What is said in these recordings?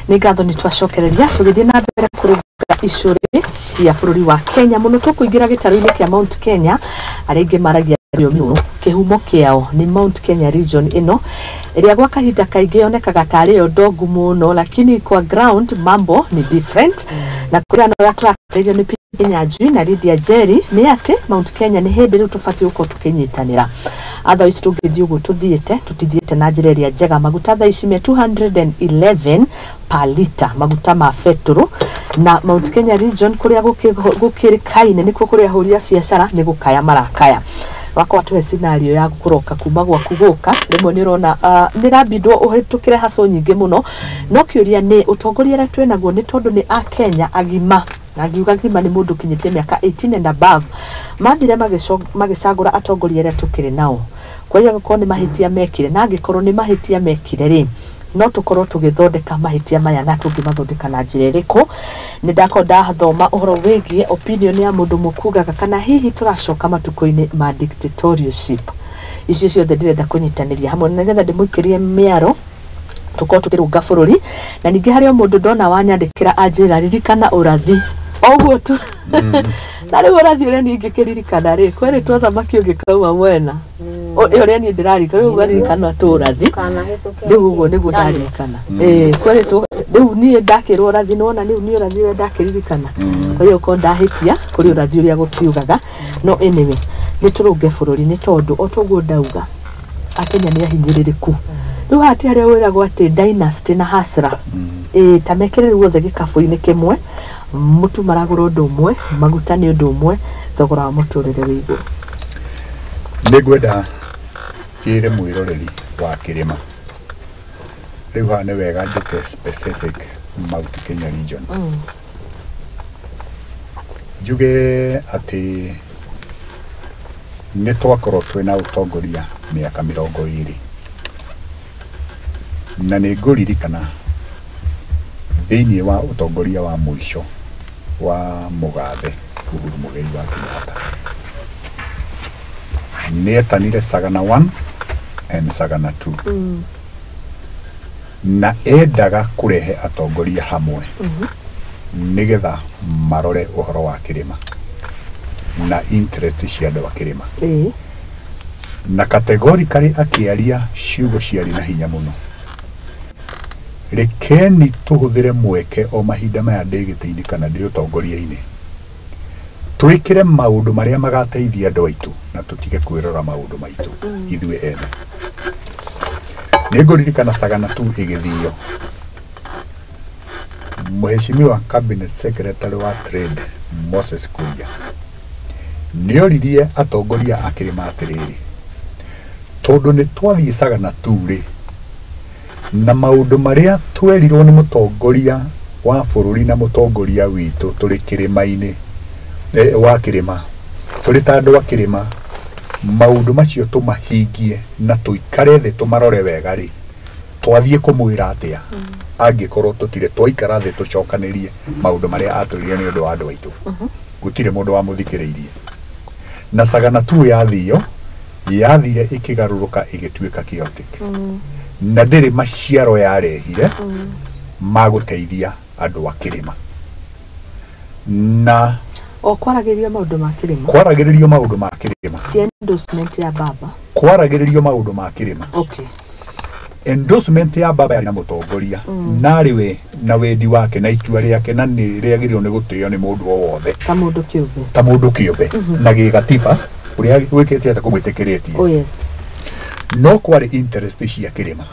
Nĩ ngatho nĩ twacokereria tũgĩthiĩ na mbere kũrũnga icũrĩ cia bũrũri wa Kenya mũno. Tũkũingĩra gĩtarũ-inĩ kĩa Mount Kenya. Arĩa aingĩ maragia rũthiomi rũrũ, kĩhumo kĩao nĩ Mount Kenya region ĩno ĩrĩa gwa kahinda kaingĩ yonekaga tarĩ yo ndongu mũno, lakini kwa ground mambo ni different. Na kũrĩa no tũrakarĩrio nĩ Kinyanjui na Lydia Jerry nĩ atĩ Mount Kenya nĩ hĩndĩ rĩu tũbatiĩ gũkorwo tũkĩnyitanĩra, otherwise tũngĩthiĩ ũguo tũthiĩte, tũtithiĩte na njĩra ĩrĩa njega. Maguta thaa ici me 211 per liter, maguta ma betũrũ, na Mount Kenya region kũrĩa gũkĩrĩkaine nĩkuo kũrĩa ahũri a biacara nĩ gũkaya marakaya. Wakwa tuhe scenario ya kũroka kuma gwaku gũka rĩmwe nĩ ũrona nĩ rambindwo ũhĩtũkĩre haco nyingĩ mũno. No kĩũria nĩ ũtongoria ũrĩa twĩnaguo, nĩ tondũ nĩ a Kenya agima, na ngiuga agima nĩ mũndũ ũkinyĩtie mĩaka 18 and above, mathire magĩcagũra atongoria arĩa tũkĩrĩ nao. Kwa hiyo angĩkorwo nĩ mahĩtia mekire, na angĩkorwo nĩ mahĩtia mekire rĩ, no tũkorwo tũgĩthondeka mahĩtia maya, na tũngĩmathondeka na njĩra ĩrĩkũ? Nĩ ndakorwo ndathoma ũhoro wĩgiĩ opinion ya mũndũ mũkugaga kana hihi tũracoka matukũ-inĩ ma dictatorship. Icio ciothe ndĩrenda kũnyitanĩria hamwe nĩgetha ndĩmũikĩrie mĩaro tũkorwo tũkĩrũnga bũrũri. Na ningĩ harĩ o mũndũ ndona wanyandĩkĩra anjĩra ririkana ũrathi o ũguo tu, na rĩu ũrathi ũrĩa niĩ ingĩkĩririkana rĩ, kwerĩtwo thamaki ũngĩkauma mwena ũrĩa niĩ ndĩrarika rĩu ngaririkana tu ũrathi. Kanahĩtũke. Rĩu ũguo nĩguo ndaririkana. Ĩĩ, kwerĩtwo rĩu niĩ ndakĩrwo ũrathi, nĩwona rĩu niĩ ũrathi ũrĩa ndakĩririkana. Kwa hiyo ũkorwo ndahĩtia kũrĩ ũrathi ũrĩa gũkiugaga, no anyway nĩ tũrũnge bũrũri, nĩ tondũ o toguo ndauga akenya nĩ ahinyĩrĩrĩku. Rĩu haha ti harĩa wĩragwo atĩ dynasty na hasra ĩĩ, ta mekĩre rĩu othe gĩkabũ-inĩ kĩmwe. Mũtu maragũra ũndũ ũmwe, maguta nĩ ũndũ ũmwe, thogora wa mũtũrĩre wĩ igũrũ. Nĩ ngwenda njĩre mwĩroreri wa kĩrĩma rĩu haha nĩ wega njũke specific Mount Kenya region, njuge atĩ nĩ twakorwo twĩna ũtongoria mĩaka 20, na nĩ ngũririkana thĩinĩ wa ũtongoria wa mũico wa mũgathe Uhuru Muigai wa Kenyatta nĩ etanire Sagana 1 and Sagana 2, na endaga kũrehe atongoria hamwe nĩgetha marore ũhoro wa kĩrĩma na interest cia andũ a kĩrĩma. Na categorically akĩaria ciugo ciarĩ na hinya mũno: rekeni tũhũthĩre mweke o mahinda maya ndĩ gĩtĩ-inĩ kana ndĩ ũtongoria-inĩ, twĩkĩre maũndũ marĩa magateithia andũ aitũ na tũtige kwĩrora maũndũ maitũ ithuĩ ene. Nĩ ngũririkana Sagana tu ĩgĩthio, Mheshimiwa Cabinet Secretary wa Trade Moses Kuria nĩ oririe atongoria a kĩrĩma atĩrĩrĩ, tondũ nĩ twathiĩ Sagana tu rĩ, na maũndũ marĩa twerirwo nĩ mũtongoria wa bũrũri na mũtongoria witũ tũrĩ kĩrĩma-inĩ wa kĩrĩma, tũrĩ ta andũ a kĩrĩma, maũndũ macio tũmahingie na tũikare thĩ tũmarore wega rĩ, twathiĩ kũmwĩra atĩa angĩkorwo tũtirĩ twaikara thĩ tũcokanĩrie maũndũ marĩa atwĩrire nĩ ũndũ wa andũ aitũ? Gũtirĩ mũndũ wamũthikĩrĩirie, na Sagana tu yathio yathire ĩkĩgarũrũka ĩgĩtuĩka chaotic, na ndĩrĩ maciaro yarehire ma gũteithia andũ a kĩrĩma na O kwaragĩrio maũndũ ma kĩrĩma. Kwaragĩrĩrio maũndũ ma kĩrĩma. Ti endorsement ya baba. Kwaragĩrĩrio maũndũ ma kĩrĩma. Endorsement ya baba yarĩ na mũtongoria narĩ we na wendi wake na itua rĩake, na nĩ rĩagĩrĩirwo nĩ gũtĩo nĩ mũndũ o wothe. Ta mũndũ kĩũmbe. Ta mũndũ kĩũmbe na gĩgatiba ũrĩa gwĩkĩte atĩ kũmwĩtĩkĩrĩtie. Oh yes. No kwarĩ interest cia kĩrĩma,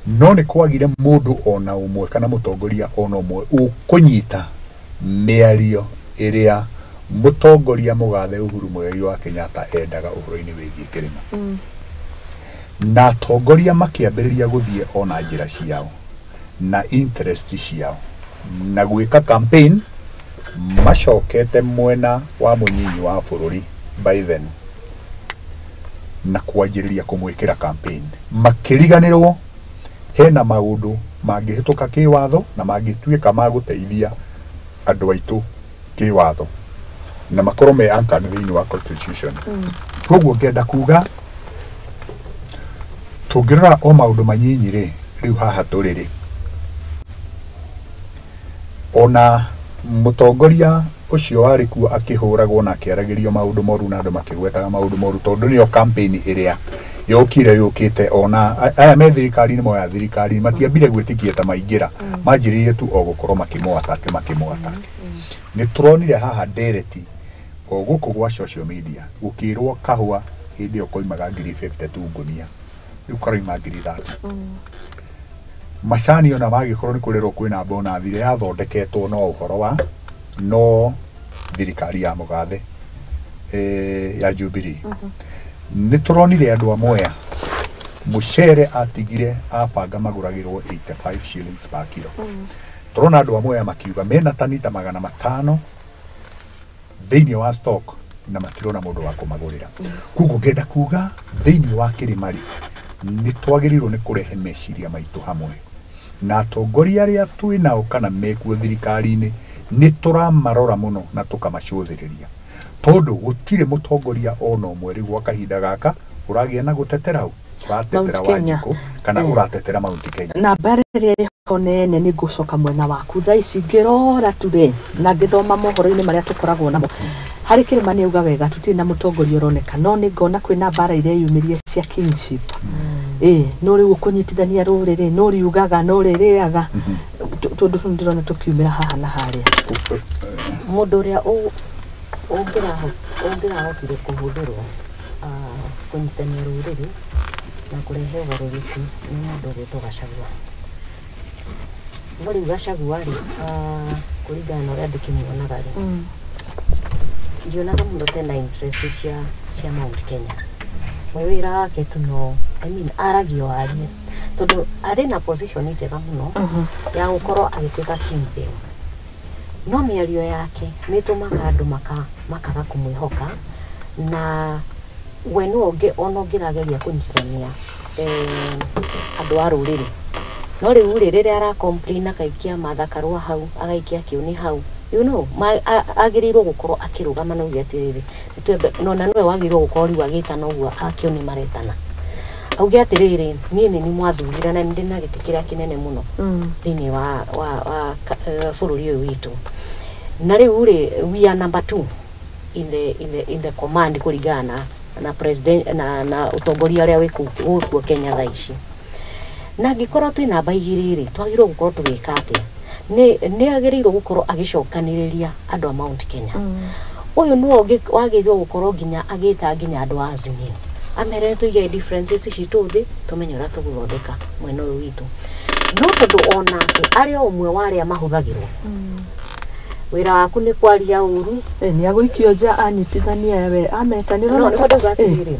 no nĩ kwagire mũndũ ona ũmwe kana mũtongoria ona ũmwe ũkũnyita mĩario ĩrĩa mũtongoria mũgathe Uhuru Muigai wa Kenyatta endaga ũhoro-inĩ wĩgiĩ kĩrĩma, na atongoria makĩambĩrĩria gũthiĩ ona njĩra ciao na interest ciao na gwĩka campaign macokete mwena wa mũnyinyi wa bũrũri by then na kwanjĩrĩria kũmwĩkĩra campaign, makĩriganĩrwo hena maũndũ mangĩhĩtũka kĩwatho na mangĩtuĩka ma gũteithia andũ aitũ kĩwatho na makorwo me anchored thĩinĩ wa constitution. Koguo ngenda kuga tũngĩrora o maũndũ manyinyi rĩ, rĩu haha tũrĩ rĩ, Ona mũtongoria ũcio warĩ kuo akĩhũragwo na akĩaragĩrio maũndũ moru na andũ makĩgwetaga maũndũ moru, tondũ nĩyo campaign ĩrĩa yokire yũkĩte. Ona aya me thirikari-inĩ, moya thirikari matiambire gwĩtĩkia ta maingĩra, manjĩrĩirie tu o gũkorwo makĩmũ-attack, makĩmũ-attack. Nĩ tũronire haha ndereti o gũkũ gwa social media gũkĩrwo kahũa hĩndĩ ĩyo koimaga ngiri 52 ngũnia, rĩu karoima ngiri 30. Macani ona magĩkorwo nĩ kũrerwo kwĩna bonus ĩrĩa yathondeketwo no ũhoro wa no thirikari ya mũgathe ya Jubilee. Nĩ tũronire andũ a Mwea mũcere atigire abanga magũragĩrwo 85 shillings per kilo. Tũrona andũ a Mwea makiuga mena tani ta 500 thĩinĩ wa stock na matirona mũndũ wa kũmagũrĩra. Koguo ngenda kuga thĩinĩ wa kĩrĩma rĩ, nĩ twagĩrĩirwo nĩ kũrehe meciria maitũ hamwe na atongoria arĩa twĩ nao kana mekuo thirikari-inĩ, nĩ tũramarora mũno na tũkamacũthĩrĩria, tondũ gũtirĩ mũtongoria ona ũmwe rĩu gwa kahinda gaka ũragĩa na gũtetera ũ ũratetera Mount Kenya. Wanjikũ kana ũratetera Mount Kenya. Na mbara ĩrĩa ĩho nene, nĩ ngũcoka mwena waku thaa ici ngĩrora ture na ngĩthoma mohoro-inĩ marĩa tũkoragwo namo harĩ kĩrĩma, nĩ auga wega tũtirĩ na mũtongoria ũroneka, no nĩ ngona kwĩna mbara ireyumĩria cia kingship. Ĩ no rĩu ũkũnyitithania rũrĩrĩ, no riugaga no rĩrĩaga tũndũ tũu ndĩrona tũkiumĩra haha na harĩa. Mũndũ ũrĩa ũngĩrahotire kũhũthĩrwo kũnyitania rũrĩrĩ na kũrehe ũgarũrũku nĩ mũndũ ũgwĩtwo Gachagua. No rĩu Gachagua rĩ, kũringana na ũrĩa ndĩkĩmuonaga rĩ, ndionaga mũno tena interest cia Mount Kenya. We wĩra wake tu no, I mean, aragia o arie, tondũ arĩ na position njega mũno ya gũkorwo agĩtuĩka kingpin, no mĩario yake nĩ ĩtũmaga andũ makaga kũmwĩhoka, na we no ũngĩ ona ũngĩrageria kũnyitithania andũ a rũrĩrĩ. No rĩu rĩ, rĩrĩa ara complain akaikia Martha Karua hau, agaikia Kĩũni hau, agĩrĩirwo gũkorwo akĩrũgama na auge atĩrĩrĩ, nĩtwembe no na nĩwe wagĩrĩirwo gũkorwo rĩu agĩtana ũguo akĩũni maretana, auge atĩrĩrĩ, niĩ nĩ niĩ mwathurire na nĩ ndĩ na gĩtĩ kĩrĩa kĩnene mũno thĩinĩ wa bũrũri ũyũ witũ, na rĩu rĩ, we are number two in the command kũringana na president na ũtongoria ũrĩa wĩ kũu Kenya thaa ici. Na angĩkorwo twĩ namba 2 rĩ, twagĩrĩirwo gũkorwo tũgĩka atĩa? Nĩ agĩrĩirwo gũkorwo agĩcokanĩrĩria andũ a Mount Kenya. Ũyũ nĩwe wagĩrĩirwo gũkorwo nginya agĩta nginya andũ a Azimio, amere tũige differences citũ thĩ, tũmenye ũrĩa tũgũthondeka mwena ũyũ witũ. No tondũ onake arĩ o ũmwe wa arĩa mahũthagĩrwo, wĩra waku nĩ kwaria ũru. Nĩ agũikio nja anyitithania we ameta nĩ No ũrona. nĩguo ndauga atĩrĩrĩ,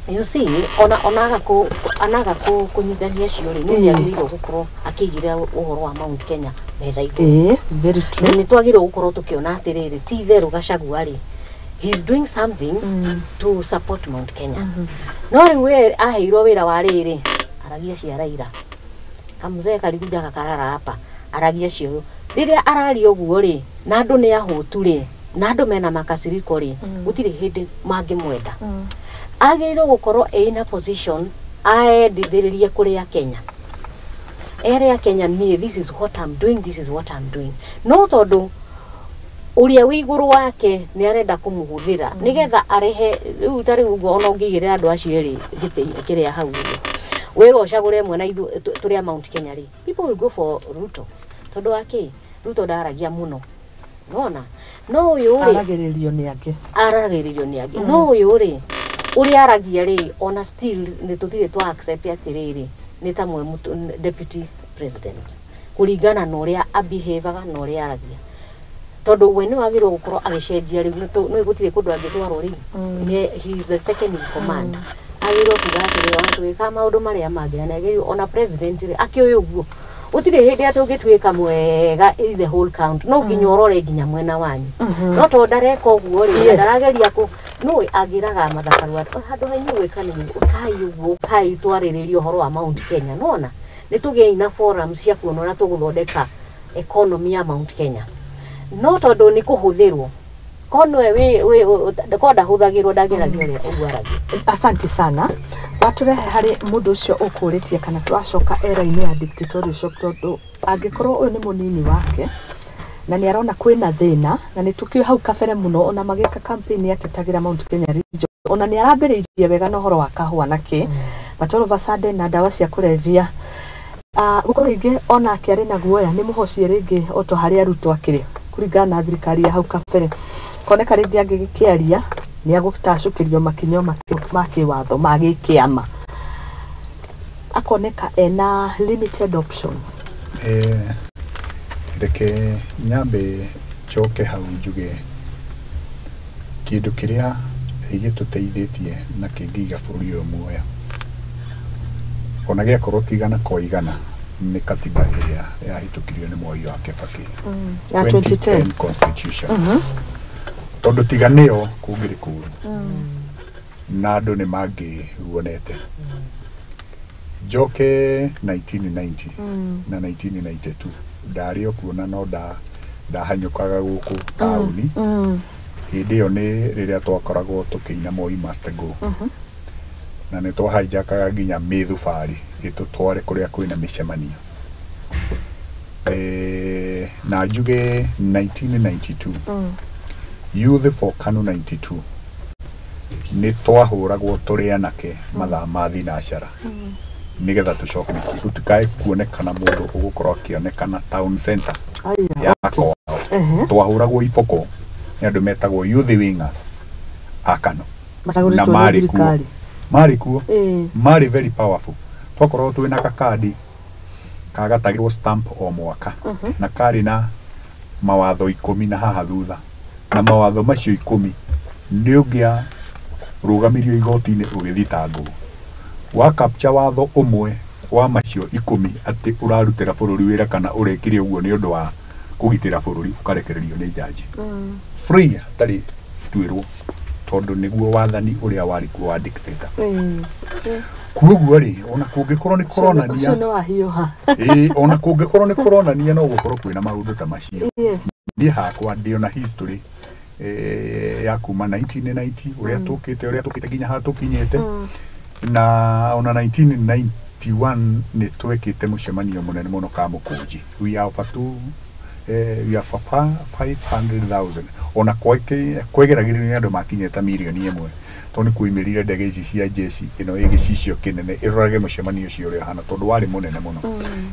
you see, ona aga kũnyitithania acio rĩ, nĩ agĩrĩirwo gũkorwo akĩigĩrĩra ũhoro wa Mount Kenya metha igũrũ. Ĩ, very Na true. nĩ twagĩrĩirwo gũkorwo tũkĩona atĩrĩrĩ, ti itherũ Gachagua rĩ, he is doing something to support Mount Kenya. No rĩu we aheirwo wĩra wa rĩrĩ, aragia cia Raila, kamzee kalikuja kakarara hapa, aragia cio. Rĩrĩa araria ũguo rĩ, na andũ nĩ ahũtu rĩ, na andũ mena makasiriko rĩ, gũtirĩ hĩndĩ mangĩmwenda. Agĩrĩirwo gũkorwo ĩ in a position aendithĩrĩrie kũrĩ Kenya, ere a Kenya, niĩ this is what I'm doing, this is what I'm doing. No tondũ ũrĩa wĩ igũrũ wake nĩ arenda kũmũhũthĩra nĩgetha arehe rĩu ta rĩu ũguo, ona ũngĩigĩrĩra andũ acio erĩ gĩtĩ kĩrĩa hau ũguo, wĩrwo ũcagũre ĩmwe na ithuĩ tũrĩ a Mount Kenya rĩ, people will go for Ruto, tondũ wa kĩ? Ruto ndaragia mũno nona, no ũyũ rĩ Aragĩrĩrio nĩ angĩ. Aragĩrĩrio nĩ angĩ. No ũyũ rĩ, ũrĩa aragia rĩ, ona still nĩ tũtirĩ twa accept atĩrĩrĩ nĩ ta mwe deputy president, kũringana na ũrĩa abehavaga na ũrĩa aragia, tondũ we nĩ wagĩrĩirwo gũkorwo agĩcenjia rĩu. Nĩ gũtirĩ kũndũ angĩtwarwo rĩu. Nĩ he is the second in command, agĩrĩirwo kuga atĩrĩrĩ, ona tũgĩkaga maũndũ marĩa mangĩ, na nĩ agĩrĩirwo ona president rĩ akĩũĩ ũguo gũtirĩ hĩndĩ atĩ ũngĩtuĩka mwega in the whole country, no nginya ũrore nginya mwena wanyu. No tondũ ndareka ũguo rĩ, na ndarageria kũ no angĩraga Martha Karua handũ ha inyuĩ gwĩka nĩ ũkai ũguo, ũkai twarĩrĩrie ũhoro wa Mount Kenya. Nona nĩ tũgĩei na forum cia kuona ũrĩa tũgũthondeka economy ya Mount Kenya. No tondũ nĩ kũhũthĩrwo, ko nĩwe wĩ ko ndahũthagĩrwo, ndangĩragia ũrĩa ũguo aragia. Asante sana, watũrehe harĩ mũndũ ũcio ũkũrĩtie kana tũracoka era-inĩ ya dictatorship, tondũ angĩkorwo ũyũ nĩ mũnini wake. Na nĩ arona kwĩna thĩna na nĩ tũkĩũĩ hau kabere mũno ona magĩka campaign atetagĩra Mount Kenya region, ona nĩ arambĩrĩirie wega na ũhoro wa kahũa na kĩ, but all of a sudden na ndawa cia kũrebia, gũkorwo rĩngĩ onake arĩ na guoya nĩ mũhocie rĩngĩ o ta harĩa arutwo akĩrĩ kũringana na thirikari ya hau kabere, koneka rĩngĩ angĩgĩkĩaria nĩ agũtacũkĩrio makinyo ma kĩwatho ma gĩkĩama, akoneka ena limited options. Reke nyambe njoke hau njuge kĩndũ kĩrĩa gĩtũteithĩtie na kĩngĩiga bũrũri ũyũ muoyo ona gĩakorwo ti igana kwa igana nĩ katiba ĩrĩa yahĩtũkirio nĩ Mwai wa Kĩbakĩ, ya 2010 2010 constitution, tondũ tiga nĩyo kũngĩrĩ kũũru na andũ nĩ mangĩruonete. Njoke 1990 na 1992, ndarĩ o kuo na no ndahanyũkaga gũkũ taũni. Hĩndĩ ĩyo nĩ rĩrĩa twakoragwo tũkĩina "Moi must go", na nĩ twahaijakaga nginya mĩthubarĩ ĩtũtware kũrĩa kwĩna mĩcemanio. Na njuge 1992, Youth for KANU 92, nĩ twahũragwo tũrĩ anake mathaa ma thinacara nĩgetha tũcoke mĩciĩ gũtikae kuonekana mũndũ ũgũkorwo akĩonekana town center Aya. ya kwao. Twahũragwo iboko nĩ andũ metagwo youth wingers a KANU na Macagũrĩtwo nĩ marĩ kuo. thirikari. Marĩ kuo. Marĩ very powerful. Twakoragwo twĩna gakandi kagatagĩrwo stamp o mwaka na karĩ na mawatho 10 na haha thutha, na mawatho macio 10 nĩ ũngĩa rũgamirio igoti-inĩ ũgĩthitangwo wa capture watho ũmwe wa macio 10 atĩ ũrarutĩra bũrũri wĩra kana ũrekire ũguo nĩ ũndũ wa kũgitĩra bũrũri, ũkarekererio nĩ jaji free hatarĩ tuĩrwo, tondũ nĩguo wathani ũrĩa warĩ kuo wa dictator. Kuoguo rĩ, ona kũngĩkorwo nĩ kũronania Ũcio nĩ wahiũha. Ĩĩ, ona kũngĩkorwo nĩ kũronania no gũkorwo kwĩna maũndũ ta macio, niĩ hakwa ndĩ ona history ya kuma 1990 ũrĩa tũkĩte nginya haha tũkinyĩte, na ona 1991 nĩ twekĩte mũcemanio mũnene mũno Kamũkũnji. We are over two, we are over 500,000, ona kwegeragĩrĩrio nĩ andũ makinyĩte mirioni 1, tondũ nĩ kuoimĩrire ndege ici cia jeshi ĩno ĩ gĩcicio kĩnene ĩrorage mũcemanio ũcio ũrĩa ũhana, tondũ warĩ mũnene mũno.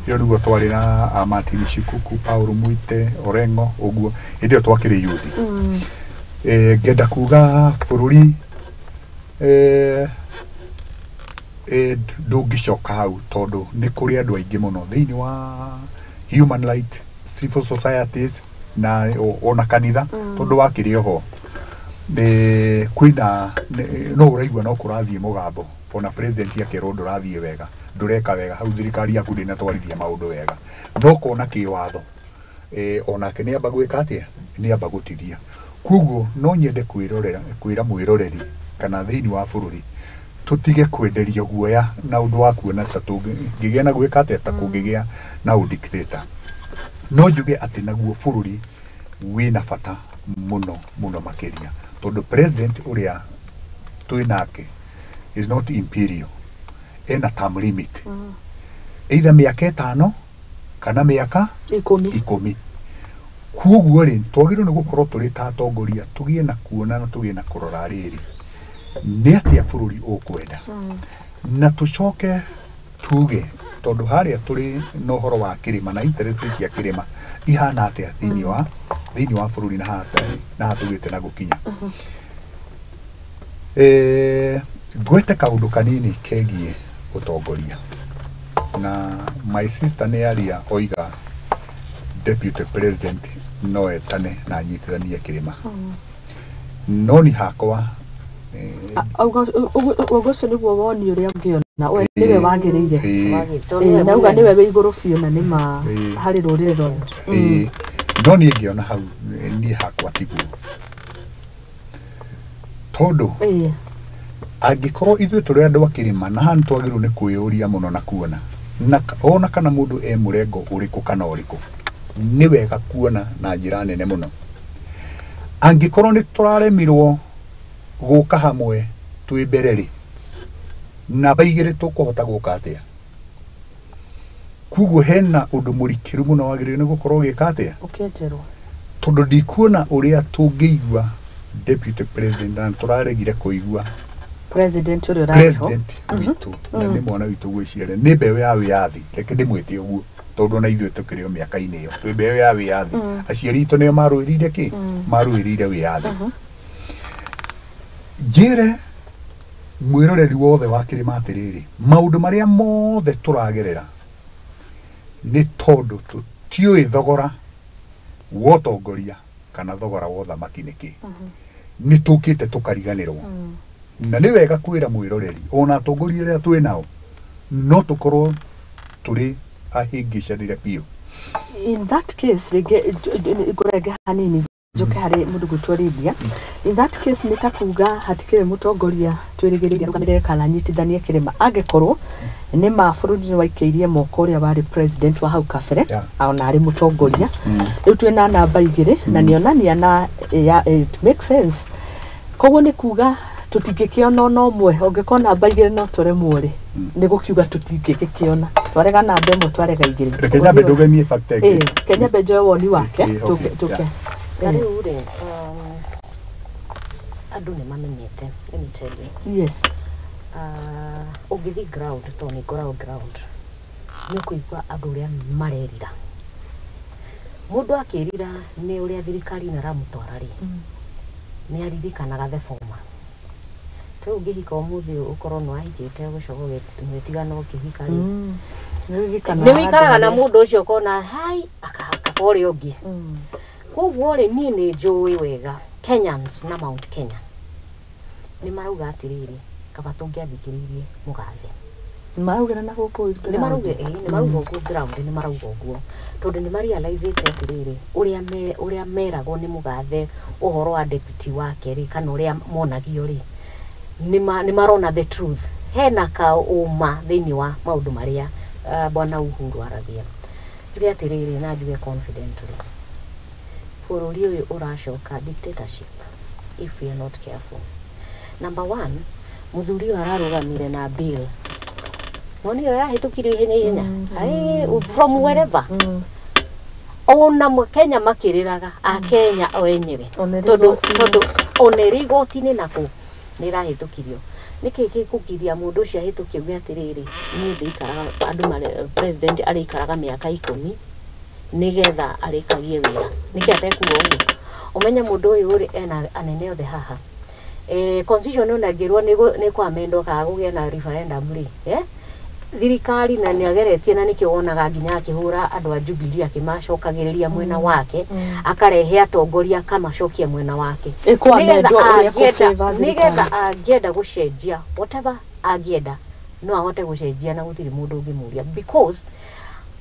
Ĩyo nĩguo twarĩ na a Martin Shikuku, Paul Mwite, Orengo, ũguo hĩndĩ ĩyo twakĩrĩ youth. Ngenda kuga bũrũri ndũngĩcoka hau, tondũ nĩ kũrĩ andũ aingĩ mũno thĩinĩ wa human right, civil societies na ona kanitha, tondũ wakĩrĩ oho kwĩna no ũraigua no kũrathiĩ mũgambo, ona president akerwo ndũrathiĩ wega, ndũreka wega hau, thirikari yaku ndĩnatwarithia maũndũ wega, no kona kĩwatho onake nĩ amba gwĩka atĩa, nĩ amba gũtithia. Koguo no nyende kwĩrorera kwĩra mwĩroreri kana thĩinĩ wa bũrũri tũtige kwenderio guoya na ũndũ wa kuona ta tũngĩgĩa na gwĩka atĩa, ta kũngĩgĩa na ũdictator. No njuge atĩ naguo bũrũri wĩna bata mũno mũno makĩria, tondũ president ũrĩa twĩ nake is not imperial, ena term limit, either mĩaka 5 kana mĩaka 10. 10. Koguo rĩ, twagĩrĩirwo nĩ gũkorwo tũrĩ ta atongoria tũgĩe na kuona na tũgĩe na kũrora rĩrĩ nĩ atĩa bũrũri ũkwenda, na tũcoke tuge tondũ harĩa tũrĩ na ũhoro wa kĩrĩma na interest cia kĩrĩma ihana atĩa thĩinĩ wa bũrũri na haha na haha tũgĩte na gũkinya. Ngwete kaũndũ kanini kegiĩ ũtongoria, na my sister nĩ aria oiga deputy president no etane na anyitithanie kĩrĩma, no ni hakwa Ũguo ũcio nĩguo woni ũrĩa ũngĩona we nĩwe wagĩrĩire. Tondũ Nauga nĩwe wĩ igũrũ biũ na nĩma harĩ rũrĩrĩ rwa No niĩ ngĩona hau, niĩ hakwa tiguo, tondũ angĩkorwo ithuĩ tũrĩ andũ a kĩrĩma na haha nĩtwagĩrĩirwo nĩ kwĩyũria mũno na kuona na ona kana mũndũ e mũrengo ũrĩkũ kana ũrĩkũ, nĩ wega kuona na njĩra nene mũno angĩkorwo nĩ tũraremirwo gũka hamwe twĩ mbere rĩ, namba 2 tũkũhota gũka atĩa? Koguo hena ũndũ mũrikĩru mũno wagĩrĩirwo nĩ gũkorwo ũgĩka atĩa? Ũkĩenjerwo. Tondũ ndikuona ũrĩa tũngĩigua deputy president na tũraregire kũigua President ũrĩa ũrarĩ ho. President witũ, na nĩ mwana witũ gwĩciria nĩ mbeũ ya wĩyathi, reke ndĩmwĩte ũguo tondũ ona ithuĩ tũkĩrĩ o mĩaka-inĩ ĩyo twĩ mbeũ ya wĩyathi. Aciari aitũ nĩo marũĩrĩire kĩ? Marũĩrĩire wĩyathi. Njĩre mwĩroreri wothe wa kĩrĩma atĩrĩrĩ, maũndũ marĩa mothe tũragerera nĩ tondũ tũtiũĩ thogora wa ũtongoria kana thogora wa ũthamaki nĩ kĩ. Nĩ tũkĩte tũkariganĩrwo. Na nĩ wega kwĩra mwĩroreri ona atongoria arĩa twĩ nao no tũkorwo tũrĩ ahĩngĩcanĩre biũ. In that case, rĩngĩ ngũrenge hanini njoke harĩ mũndũ gwĩtwo Lydia. In that case, nĩ ta kuga hatikĩrĩ mũtongoria twĩrĩgĩrĩire arũgamĩrĩre kana anyitithanie kĩrĩma, angĩkorwo nĩ ma bũrũri nĩ waikĩirie moko ũrĩa warĩ president wa hau kabere, ona arĩ mũtongoria. Rĩu twĩna namba igĩrĩ na nĩonania na ya, it makes sense. Koguo nĩ kuga tũtingĩkĩona ona ũmwe. Ũngĩkorwo namba igĩrĩ no tũremwo rĩ, nĩ gũkiuga tũtingĩgĩkĩona, twarega namba ĩmwe, twarega igĩrĩ. Reke nyambe ndũgemie fact ĩngĩ. Ĩĩ, Kenya njoe woni wake. Okay, tũke. yeah. Na rĩu rĩ, andũ nĩ mamenyete, let me tell you. Ũngĩthiĩ ground, tondũ nĩ ngoragwo ground, nĩ ũkũigua andũ ũrĩa marerira. Mũndũ akĩrira nĩ ũrĩa thirikari ĩno ĩramũtwara rĩ, nĩ aririkanaga the former. Rĩu ũngĩhika ũmũthĩ, ũkorwo nĩ wahikĩte, ũgĩcoka ũgĩtigana, ũkĩhika rĩ, nĩ nĩ wĩikaraga na mũndũ ũcio ũkona hai akaba ũrĩa ũngĩ. Koguo rĩ, niĩ nĩ njũĩ wega Kenyans na Mount Kenya nĩ marauga atĩrĩrĩ, kaba tũngĩathikĩrĩirie mũgathe. Maraugĩra na gũkũ. Nĩ marauga, ĩĩ, nĩ marauga ũguo ground, nĩ marauga ũguo tondũ nĩ marealizĩte atĩrĩrĩ, ũrĩa meragwo nĩ mũgathe ũhoro wa deputy wake rĩ, kana ũrĩa monagio rĩ, nĩ marona the truth, hena ka ũma thĩinĩ wa maũndũ marĩa bwana Uhuru aragia. Njuge atĩrĩrĩ, na njuge confidently, bũrũri ũyũ ũracoka dictatorship if we are not careful. Number one, mũthuri ũyũ ararũgamire na bill no nĩyo yahĩtũkirio ihenya ihenya. Ai, from wherever, ona Kenya makĩrĩraga, akenya o enyewe. Ona ĩrĩ Tondũ igoti-inĩ. Tondũ ona ĩrĩ igoti-inĩ nakũ nĩ ĩrahĩtũkirio. Nĩkĩ gĩkũgiria mũndũ ũcio ahĩtũkie uge atĩrĩrĩ, niĩ ndĩikaraga andũ mare, president arĩikaraga mĩaka 10 nĩgetha arĩkagie wĩra? Nĩkĩ atekuga ũguo? Ũmenye mũndũ ũyũ rĩ, ena anene othe haha. Constitution ona ĩngĩrwo nĩ kwamendwo kana kũgĩe na referendum rĩ, thirikari na nĩ ageretie, na nĩkĩo wonaga nginya akĩhũra andũ a Jubilee, akĩmacokagĩrĩria mwena wake, akarehe atongoria akamacokia mwena wake. Ĩkwamendwo ũrĩa Nĩgetha kũ-favor nĩgetha thirikari. Angĩenda gũcenjia whatever angĩenda, no ahote gũcenjia na gũtirĩ mũndũ ũngĩmũria, because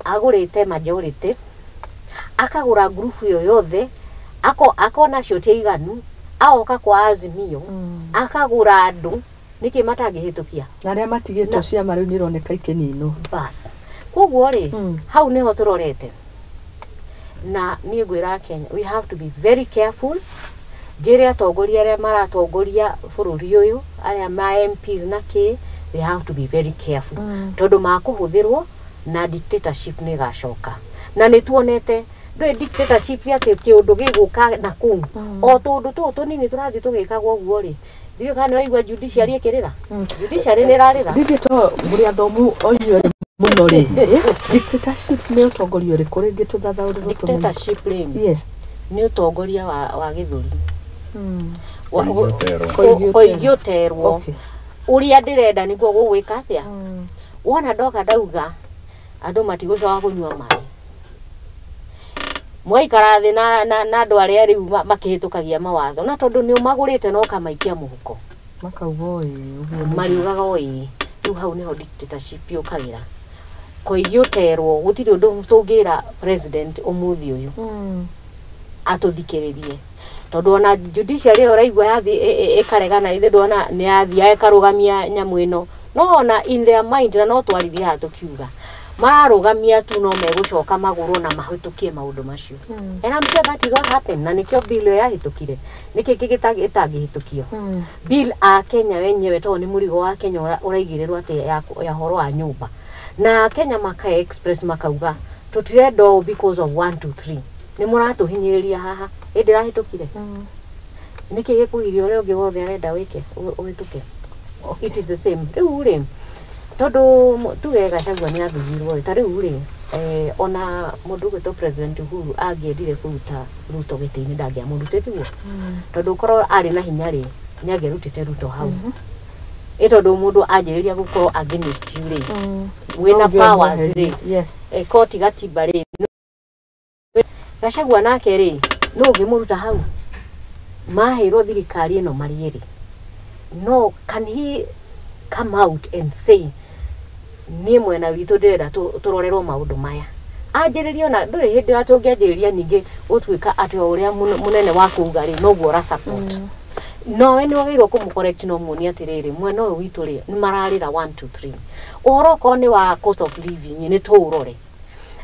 agũrĩte majority, akagũra ngurubu ĩyo yothe, akona acio ti aiganu, agoka kwa Azimio, akagũra andũ. Nĩkĩ matangĩhĩtũkia? Na arĩa matigĩtwo ciama rĩu nĩ ironeka ikĩninwo. Bas, koguo rĩ, hau nĩho tũrorete. Na niĩ ngwĩra Kenya, we have to be very careful. Njĩre atongoria arĩa maratongoria bũrũri ũyũ, arĩa ma MPs na kĩ, they have to be very careful, tondũ makũhũthĩrwo na dictatorship nĩ ĩgacoka. Na nĩ tuonete ndũĩ dictatorship atĩ kĩũndũ gĩgũka na kũu o tũndũ tũũ tũnini tũrathiĩ tũgĩkagwo ũguo rĩ, ndiũĩ kana nĩ waigua judiciary ĩkĩrĩra. Judiciary nĩ ĩrarĩra. Rĩngĩ to mũrĩ athomu o inyuĩ mũno rĩ, dictatorship nĩ ũtongoria ũrĩkũ? Rĩngĩ tũthathaũrĩrwo tũmenye. Dictatorship rĩ, nĩ ũtongoria wa gĩthũri. Koigi ũterwo. Koigi Koigi ũterwo. Ũrĩa ndĩrenda nĩguo gũgwĩka atĩa. Wona ndoka ndauga andũ matigũcoka kũnyua maĩ, mwaikara thĩ na andũ arĩa rĩu makĩhĩtũkagia mawatho, na tondũ nĩ ũmagũrĩte na ũkamaikia mũhuko, Makauga ĩ ũguo nĩguo. Mariugaga o ĩĩ. Rĩu hau nĩho dictatorship yũkagĩra, koigi ũterwo. Gũtirĩ ũndũ tũngĩra president ũmũthĩ ũyũ atũthikĩrĩrie, tondũ ona judiciary ĩyo ũraigua yathi ĩkaregana, ithe ndona nĩ yathiaga ĩkarũgamia nyamũ ĩno, no ona in their mind, na no twarithie haha tũkiuga mararũgamia tu, no megũcoka magũrwo na mahĩtũkie maũndũ macio. And I'm sure that is what happened, na nĩkĩo bill ĩyo yahĩtũkire. Nĩkĩ kĩngĩ ĩtangĩhĩtũkio bill a Kenya wenyewe? Tondũ nĩ mũrigo wa Kenya ũraigĩrĩrwo atĩ ya horo wa nyũmba, na Kenya maka express makauga tũtirenda ũũ because of 1 2 3. Nĩ mũratũhinyĩrĩria haha. Ĩ ndĩrahĩtũkire. Nĩkĩ gĩkũgiria ũrĩa ũngĩ wothe arenda wĩke ũhĩtũke? It is the same. Rĩu rĩ, tondũ tuge Gachagua nĩ athurirwo rĩ, ta rĩu rĩ, ona mũndũ ũgwĩtwo President Uhuru angĩendire kũruta Ruto gĩtĩ-inĩ ndangĩamũrutĩte tiguo? Tondũ korwo arĩ na hinya rĩ, nĩ angĩarutĩte Ruto hau. Ĩ tondũ mũndũ anjĩrĩria gũkorwo against you rĩ, wĩna powers rĩ, Yes. Koti gatiba rĩ, Gachagua nake rĩ, nũ ũngĩmũruta hau? Maheirwo thirikari ĩno marĩ erĩ. No can he come out and say niĩ mwena witũ ndĩrenda tũrorerwo maũndũ maya? Anjĩrĩrie ona ndũrĩ hĩndĩ ya tũngĩanjĩrĩria ningĩ gũtuĩka atĩ o ũrĩa mũnene wa kuuga rĩ, noguo ũra support. No we nĩ wagĩrĩirwo kũmũ correct no muonie atĩrĩrĩ, mwena ũyũ witũ rĩ, nĩ mararĩra 1 2 3. Ũhoro okorwo nĩ wa cost of living nĩ tũũrore.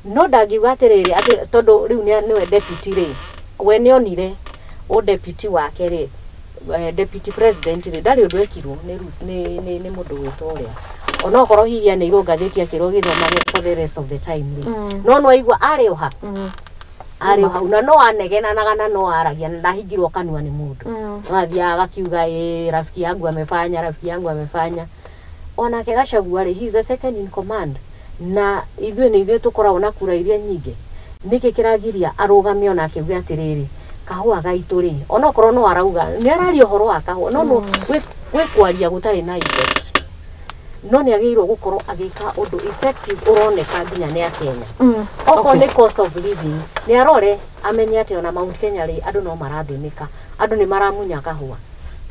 No ndangiuga atĩrĩrĩ, atĩ tondũ rĩu nĩwe deputy rĩ, we nĩ onire o deputy wake rĩ, deputy president rĩ, ndarĩ ũndũ ekirwo nĩ mũndũ gwĩtwo ũrĩa. Onokorwo hihi aneirwo ngathĩti akĩrwo gĩthomage for the rest of the time rĩ. No no aigua arĩ o ha? Arĩ o hau na no anegenanaga na no aragia na ndahingirwo kanua nĩ mũndũ. No athiaga agakiuga ĩ rafiki yangu amefanya, rafiki yangu amefanya. Onake Gachagua rĩ, he is the second in command. Na ithuĩ nĩ ithuĩ tũkoragwo na kura iria nyingĩ. Nĩkĩ kĩragiria arũgame ona akiuge atĩrĩrĩ, kahũa gaitũ rĩ, onokorwo no arauga, nĩ araria ũhoro wa kahũa, no no gwĩ kwaria gũtarĩ na effect. No nĩ agĩrĩirwo gũkorwo agĩka ũndũ effective ũroneka nginya nĩ Akenya. Okorwo nĩ cost of living, nĩ arore amenye atĩ ona Mount Kenya rĩ, andũ no marathĩnĩka, andũ nĩ maramunya kahũa.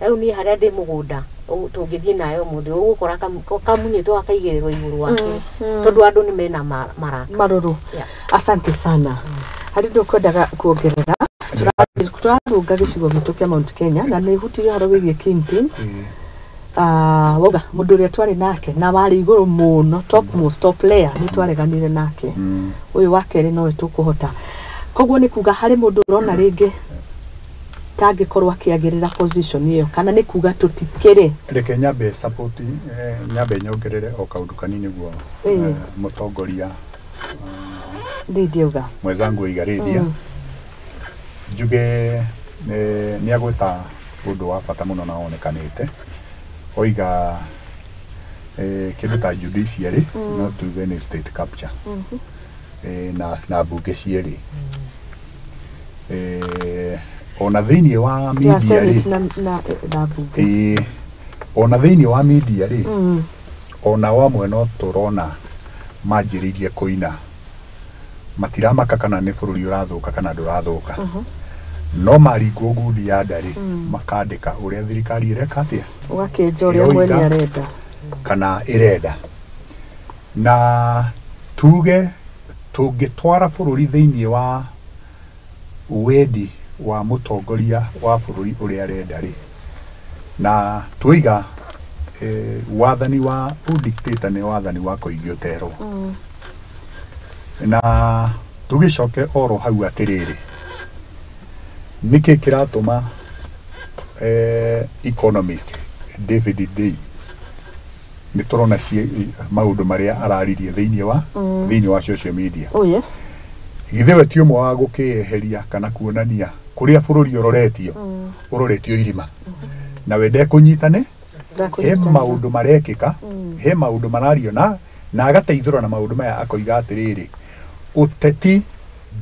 Ta rĩu niĩ harĩa ndĩ mũgũnda, tũngĩthiĩ nayo ũmũthĩ, ũgũkora kamunyĩtwo gakaigĩrĩrwo igũrũ wake, tondũ andũ nĩ mena maraka. Marũrũ. Yeah. Asante sana. Harĩ ũndũ ũkwendaga kuongerera? Tũrarũnga gĩcigo gitũ kĩa Mount Kenya na nĩ hutirie ũhoro wĩgiĩ kingpins. Wauga mũndũ ũrĩa twarĩ nake na warĩ igũrũ mũno, top most, top player, nĩ twareganire nake. Ũyũ wa kerĩ nowe tũkũhota. Koguo nĩ kuga harĩ mũndũ ũrona rĩngĩ tangĩkorwo akĩagĩrĩra position ĩyo, kana nĩ kuga tũtikĩrĩ? Reke nyambe support, nyambe nyongerere o kaũndũ kanini nĩguo mũtongoria Ndindiuga mwenzangu Igarĩria njuge nĩ agwĩta ũndũ wa bata mũno na wonekanĩte. Oiga kĩndũ ta judiciary no tuge nĩ state capture na mbunge cierĩ ona thĩinĩ wa ya media Senate rĩ, na mbunge. Ona thĩinĩ wa media rĩ, ona wamwe no tũrona manjĩrĩirie kũina, matiramaka kana nĩ bũrũri ũrathũka kana ndũrathũka, no maringwo ngundi ya nda rĩ, makandĩka ũrĩa thirikari ĩreka atĩa, ũgakĩnja ũrĩa mwene ĩroiga arenda kana ĩrenda. Na tuge tũngĩtwara bũrũri thĩinĩ wa wendi wa mũtongoria wa bũrũri ũrĩa arenda rĩ, na twiga wathani wa ũdictator nĩ wathani wa kũigio terwo. Na tũgĩcoke oro hau atĩrĩrĩ, nĩkĩ kĩratũma economist David Day nĩ tũrona maũndũ marĩa araririe thĩinĩ wa social media. Oh yes. Githĩ we ti ũmwe wa gũkĩeheria kana kuonania kũrĩa bũrũri ũroretio, ũroretio irima, na we ndekũnyitane he maũndũ marekĩka, he maũndũ marario na agateithũra na maũndũ maya, akoiga atĩrĩrĩ, ũteti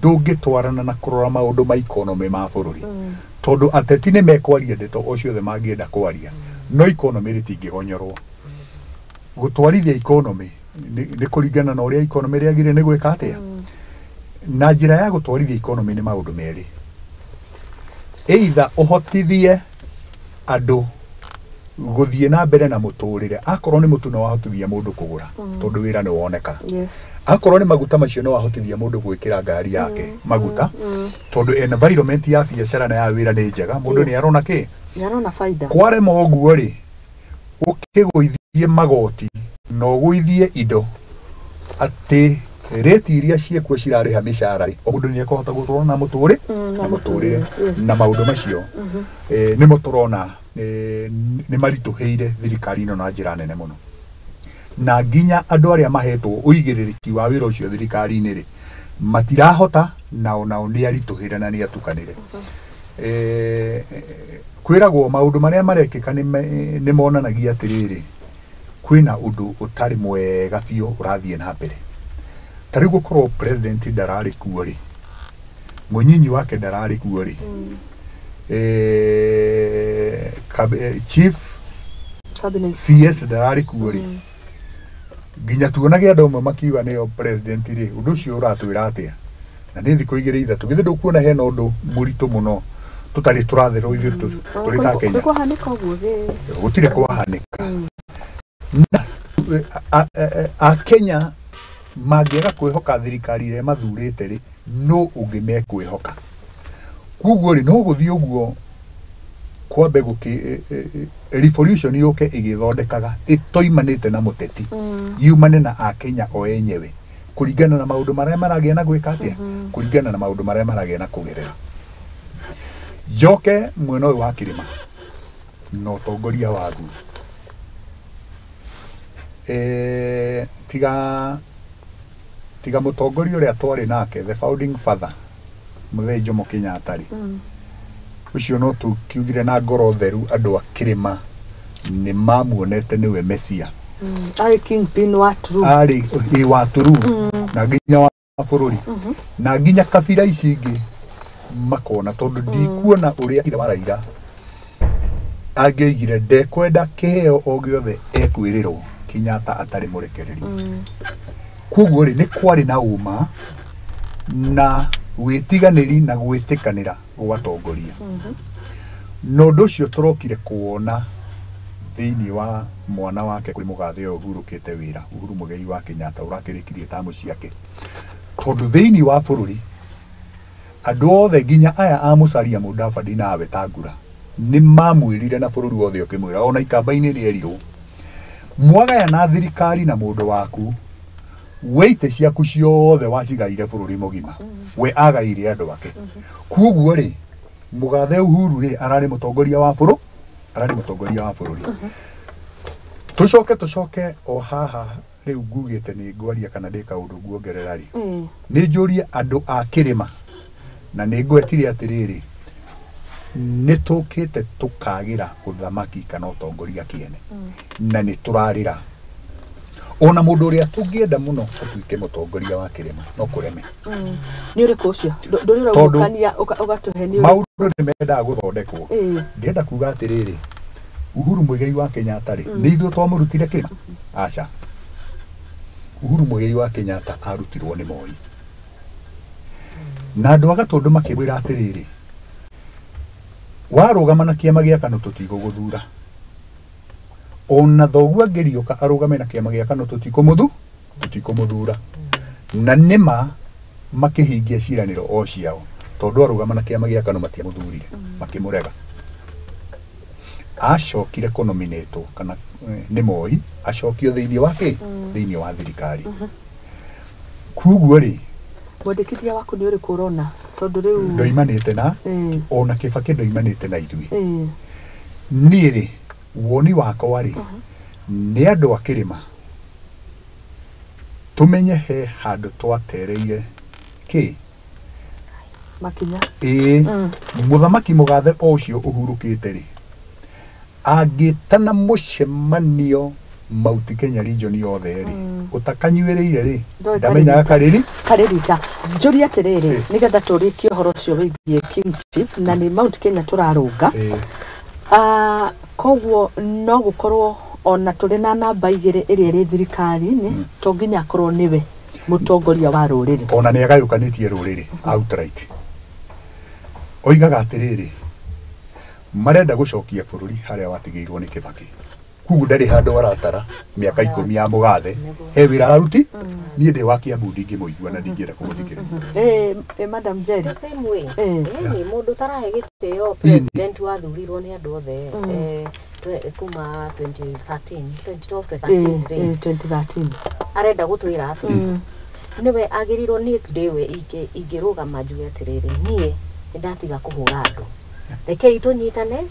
ndũngĩtwarana na kũrora maũndũ ma economy ma bũrũri, tondũ ateti nĩ mekwaria ndeto o ciothe mangĩenda kwaria, no economy rĩtingĩgonyorwo. Gũtwarithia economy nĩ kũringana na ũrĩa economy rĩagĩrĩire nĩ gwĩka atĩa. Na njĩra ya gũtwarithia economy nĩ maũndũ merĩ, either ũhotithie andũ gũthiĩ na mbere na mũtũrĩre, akorwo nĩ mũtu no wahotithia mũndũ kũgũra tondũ wĩra nĩ woneka, akorwo nĩ maguta macio no wahotithia mũndũ gwĩkĩra ngari yake maguta tondũ environment ya biacara na ya wĩra nĩ njega, mũndũ nĩ arona kĩ, nĩ arona baida. Kwarema ũguo rĩ, ũkĩgũithie magoti na ũgũithie indo atĩ rĩti iria ciĩkuo cirarĩha mĩcara rĩ, o mũndũ nĩ ekũhota gũtũra na mũtũrĩ na mũtũrĩre, na maũndũ macio nĩmo tũrona nĩ maritũhĩire thirikari ĩno na njĩra nene mũno, na nginya andũ arĩa mahetwo ũigĩrĩrĩki wa wĩra ũcio thirikari-inĩ rĩ, matirahota Nao nao nĩ aritũhĩre na nĩ atukanĩre. Kwĩragwo maũndũ marĩa marekĩka nĩ monanagia atĩrĩrĩ, kwĩna ũndũ ũtarĩ mwega biũ ũrathiĩ na mbere. Ta rĩu gũkorwo president ndararĩ kuo rĩ, mũnyinyi wake ndararĩ kuo rĩ, chief Cabinet. CS ndararĩ kuo rĩ, nginya tuonage andũ amwe makiuga nĩo president rĩ, ũndũ ũcio ũratwĩra atĩa? Na nĩ thikũ igĩrĩ ithatũ, githĩ ndũkuona hena ũndũ mũritũ mũno tũtarĩ tũratherwo ithuĩ tũrĩ ta Kenya? Kwahanĩka ũguo gĩ Gũtirĩ kwahanĩka. Na Akenya mangĩaga kwĩhoka thirikari ĩrĩa mathurĩte rĩ, no ũngĩ mekwĩhoka? Koguo rĩ, no gũthiĩ ũguo kwambe gũkĩ revolution yũke ĩgĩthondekaga ĩtoimanĩte na mũteti, yumane na Akenya o enyewe, kũringana na maũndũ marĩa maragĩa na gwĩka atĩa, kũringana na maũndũ marĩa maragĩa na kũgerera. Njoke mwena ũyũ wa kĩrĩma na ũtongoria waguo, tiga mũtongoria ũrĩa twarĩ nake, the founding father, Mũthee Jomo Kenyatta rĩ, ũcio no tũkiugire na ngoro theru andũ a kĩrĩma nĩ mamuonete nĩwe mesia. Arĩ kingpin wa true. Arĩ ĩ wa turu na nginya wa bũrũri na nginya kabira ici ingĩ makona, tondũ ndikuona ũrĩa ithe wa Raila angĩoigire ndekwenda kĩheo o gĩothe ekwĩrĩrwo Kenyatta atarĩ mũrekererio. Koguo rĩ, nĩ kwarĩ na ũma na wĩtiganĩri na gwĩtĩkanĩra gwatongoria, na ũndũ ũcio tũrokire kuona thĩinĩ wa mwana wake kũrĩ mũgathe ũyũ ũhurũkĩte wĩra, Uhuru Muigai wa Kenyatta, ũrakĩrĩkirie tamu ciake, tondũ thĩinĩ wa bũrũri andũ othe nginya aya a Musalia Mudavadi na Wetangula nĩ mamwĩrire na bũrũri wothe ũkĩmwĩra, ona ikamba-inĩ nĩ erirwo, mwagaya na thirikari na mũndũ waku, we itĩ ciaku ciothe wacigaire bũrũri mũgima, we agaire andũ ake. Koguo rĩ, mũgathe Uhuru rĩ, ararĩ mũtongoria wa bũrũri, ararĩ mũtongoria wa bũrũri. Tũcoke o haha rĩu ngugĩte nĩ ngwaria kana ndĩ kaũndũ nguongerera rĩ, nĩ njũrie andũ a kĩrĩma, na nĩ ngwetire atĩrĩrĩ, nĩ tũkĩte tũkagĩra ũthamaki kana ũtongoria kĩene, na nĩ tũrarĩra. Ona mũndũ ũrĩa tũngĩenda mũno atuĩke mũtongoria wa kĩrĩma no kũreme. Nĩ ũrĩkũ ũcio? Ndũrĩ Tondũ ũraũkania ũgatũhe nĩ ũrĩkũ? Maũndũ nĩ mendaga gũthondekwo. Ndĩrenda kuga atĩrĩrĩ, Uhuru Muigai wa Kenyatta rĩ, nĩ ithuĩ twamũrutire kĩrĩma? Aca. Uhuru Muigai wa Kenyatta arutirwo nĩ Moi, na andũ a Gatũndũ makĩmwĩra atĩrĩrĩ, warũgama na kĩama gĩa KANU tũtigũgũthura, ona thoguo angĩriũka arũgame na kĩama gĩa KANU tũtikũmũthura. Na nĩma makĩhingia ciĩranĩro o ciao, tondũ arũgama na kĩama gĩa KANU matiamũthurire, makĩmũrega. Acokire kũnominĩtwo kana nĩ Moi acokio thĩinĩ wa kĩ, thĩinĩ wa thirikari. Koguo rĩ, Mwendekithia waku nĩ ũrĩkũ ũrona? Tondũ rĩu ndoimanĩte na ona Kĩbakĩ ndoimanĩte na ithuĩ. Niĩ rĩ, woni wakwa rĩ, nĩ andũ a kĩrĩma tũmenye he handũ twatereire kĩ makinya. Ĩĩ, mũthamaki mũgathe o ũcio ũhurũkĩte rĩ, angĩtana mũcemanio Mount Kenya region yothe rĩ, ũtakanyuĩrĩire rĩ, Ndũĩ. ndamenyaga karĩri Karĩ rita. Njũrie atĩrĩrĩ, nĩgetha tũrĩkie ũhoro ũcio wĩgiĩ kingship, na nĩ Mount Kenya tũrarũnga. Koguo no gũkorwo ona tũrĩ na namba igĩrĩ ĩrĩa ĩrĩ thirikari-inĩ, to nginya akorwo nĩwe mũtongoria wa rũrĩrĩ. Ona nĩ agayũkanĩtie rũrĩrĩ outright, oigaga atĩrĩrĩ, marenda gũcokia bũrũri harĩa watigĩirwo nĩ Kĩbakĩ. Koguo ndarĩ handũ aratara mĩaka 10 ya mũgathe, he wĩra araruti. Niĩ ndĩ wa Kiambu, ndingĩmũigua na ndingĩenda kũmũthikĩrĩria. Madam Jerry. The same way. Ĩni mũndũ ũtarahe gĩtĩo president wathurirwo nĩ andũ othe, kuma 2013, 2012, 2013 rĩ, 2013. Arenda gũtwĩra atĩ nĩwe agĩrĩirwo nĩ ndĩwe ingĩrũgama njuge atĩrĩrĩ, niĩ nĩ ndatiga kũhũra andũ, rekei tũnyitane,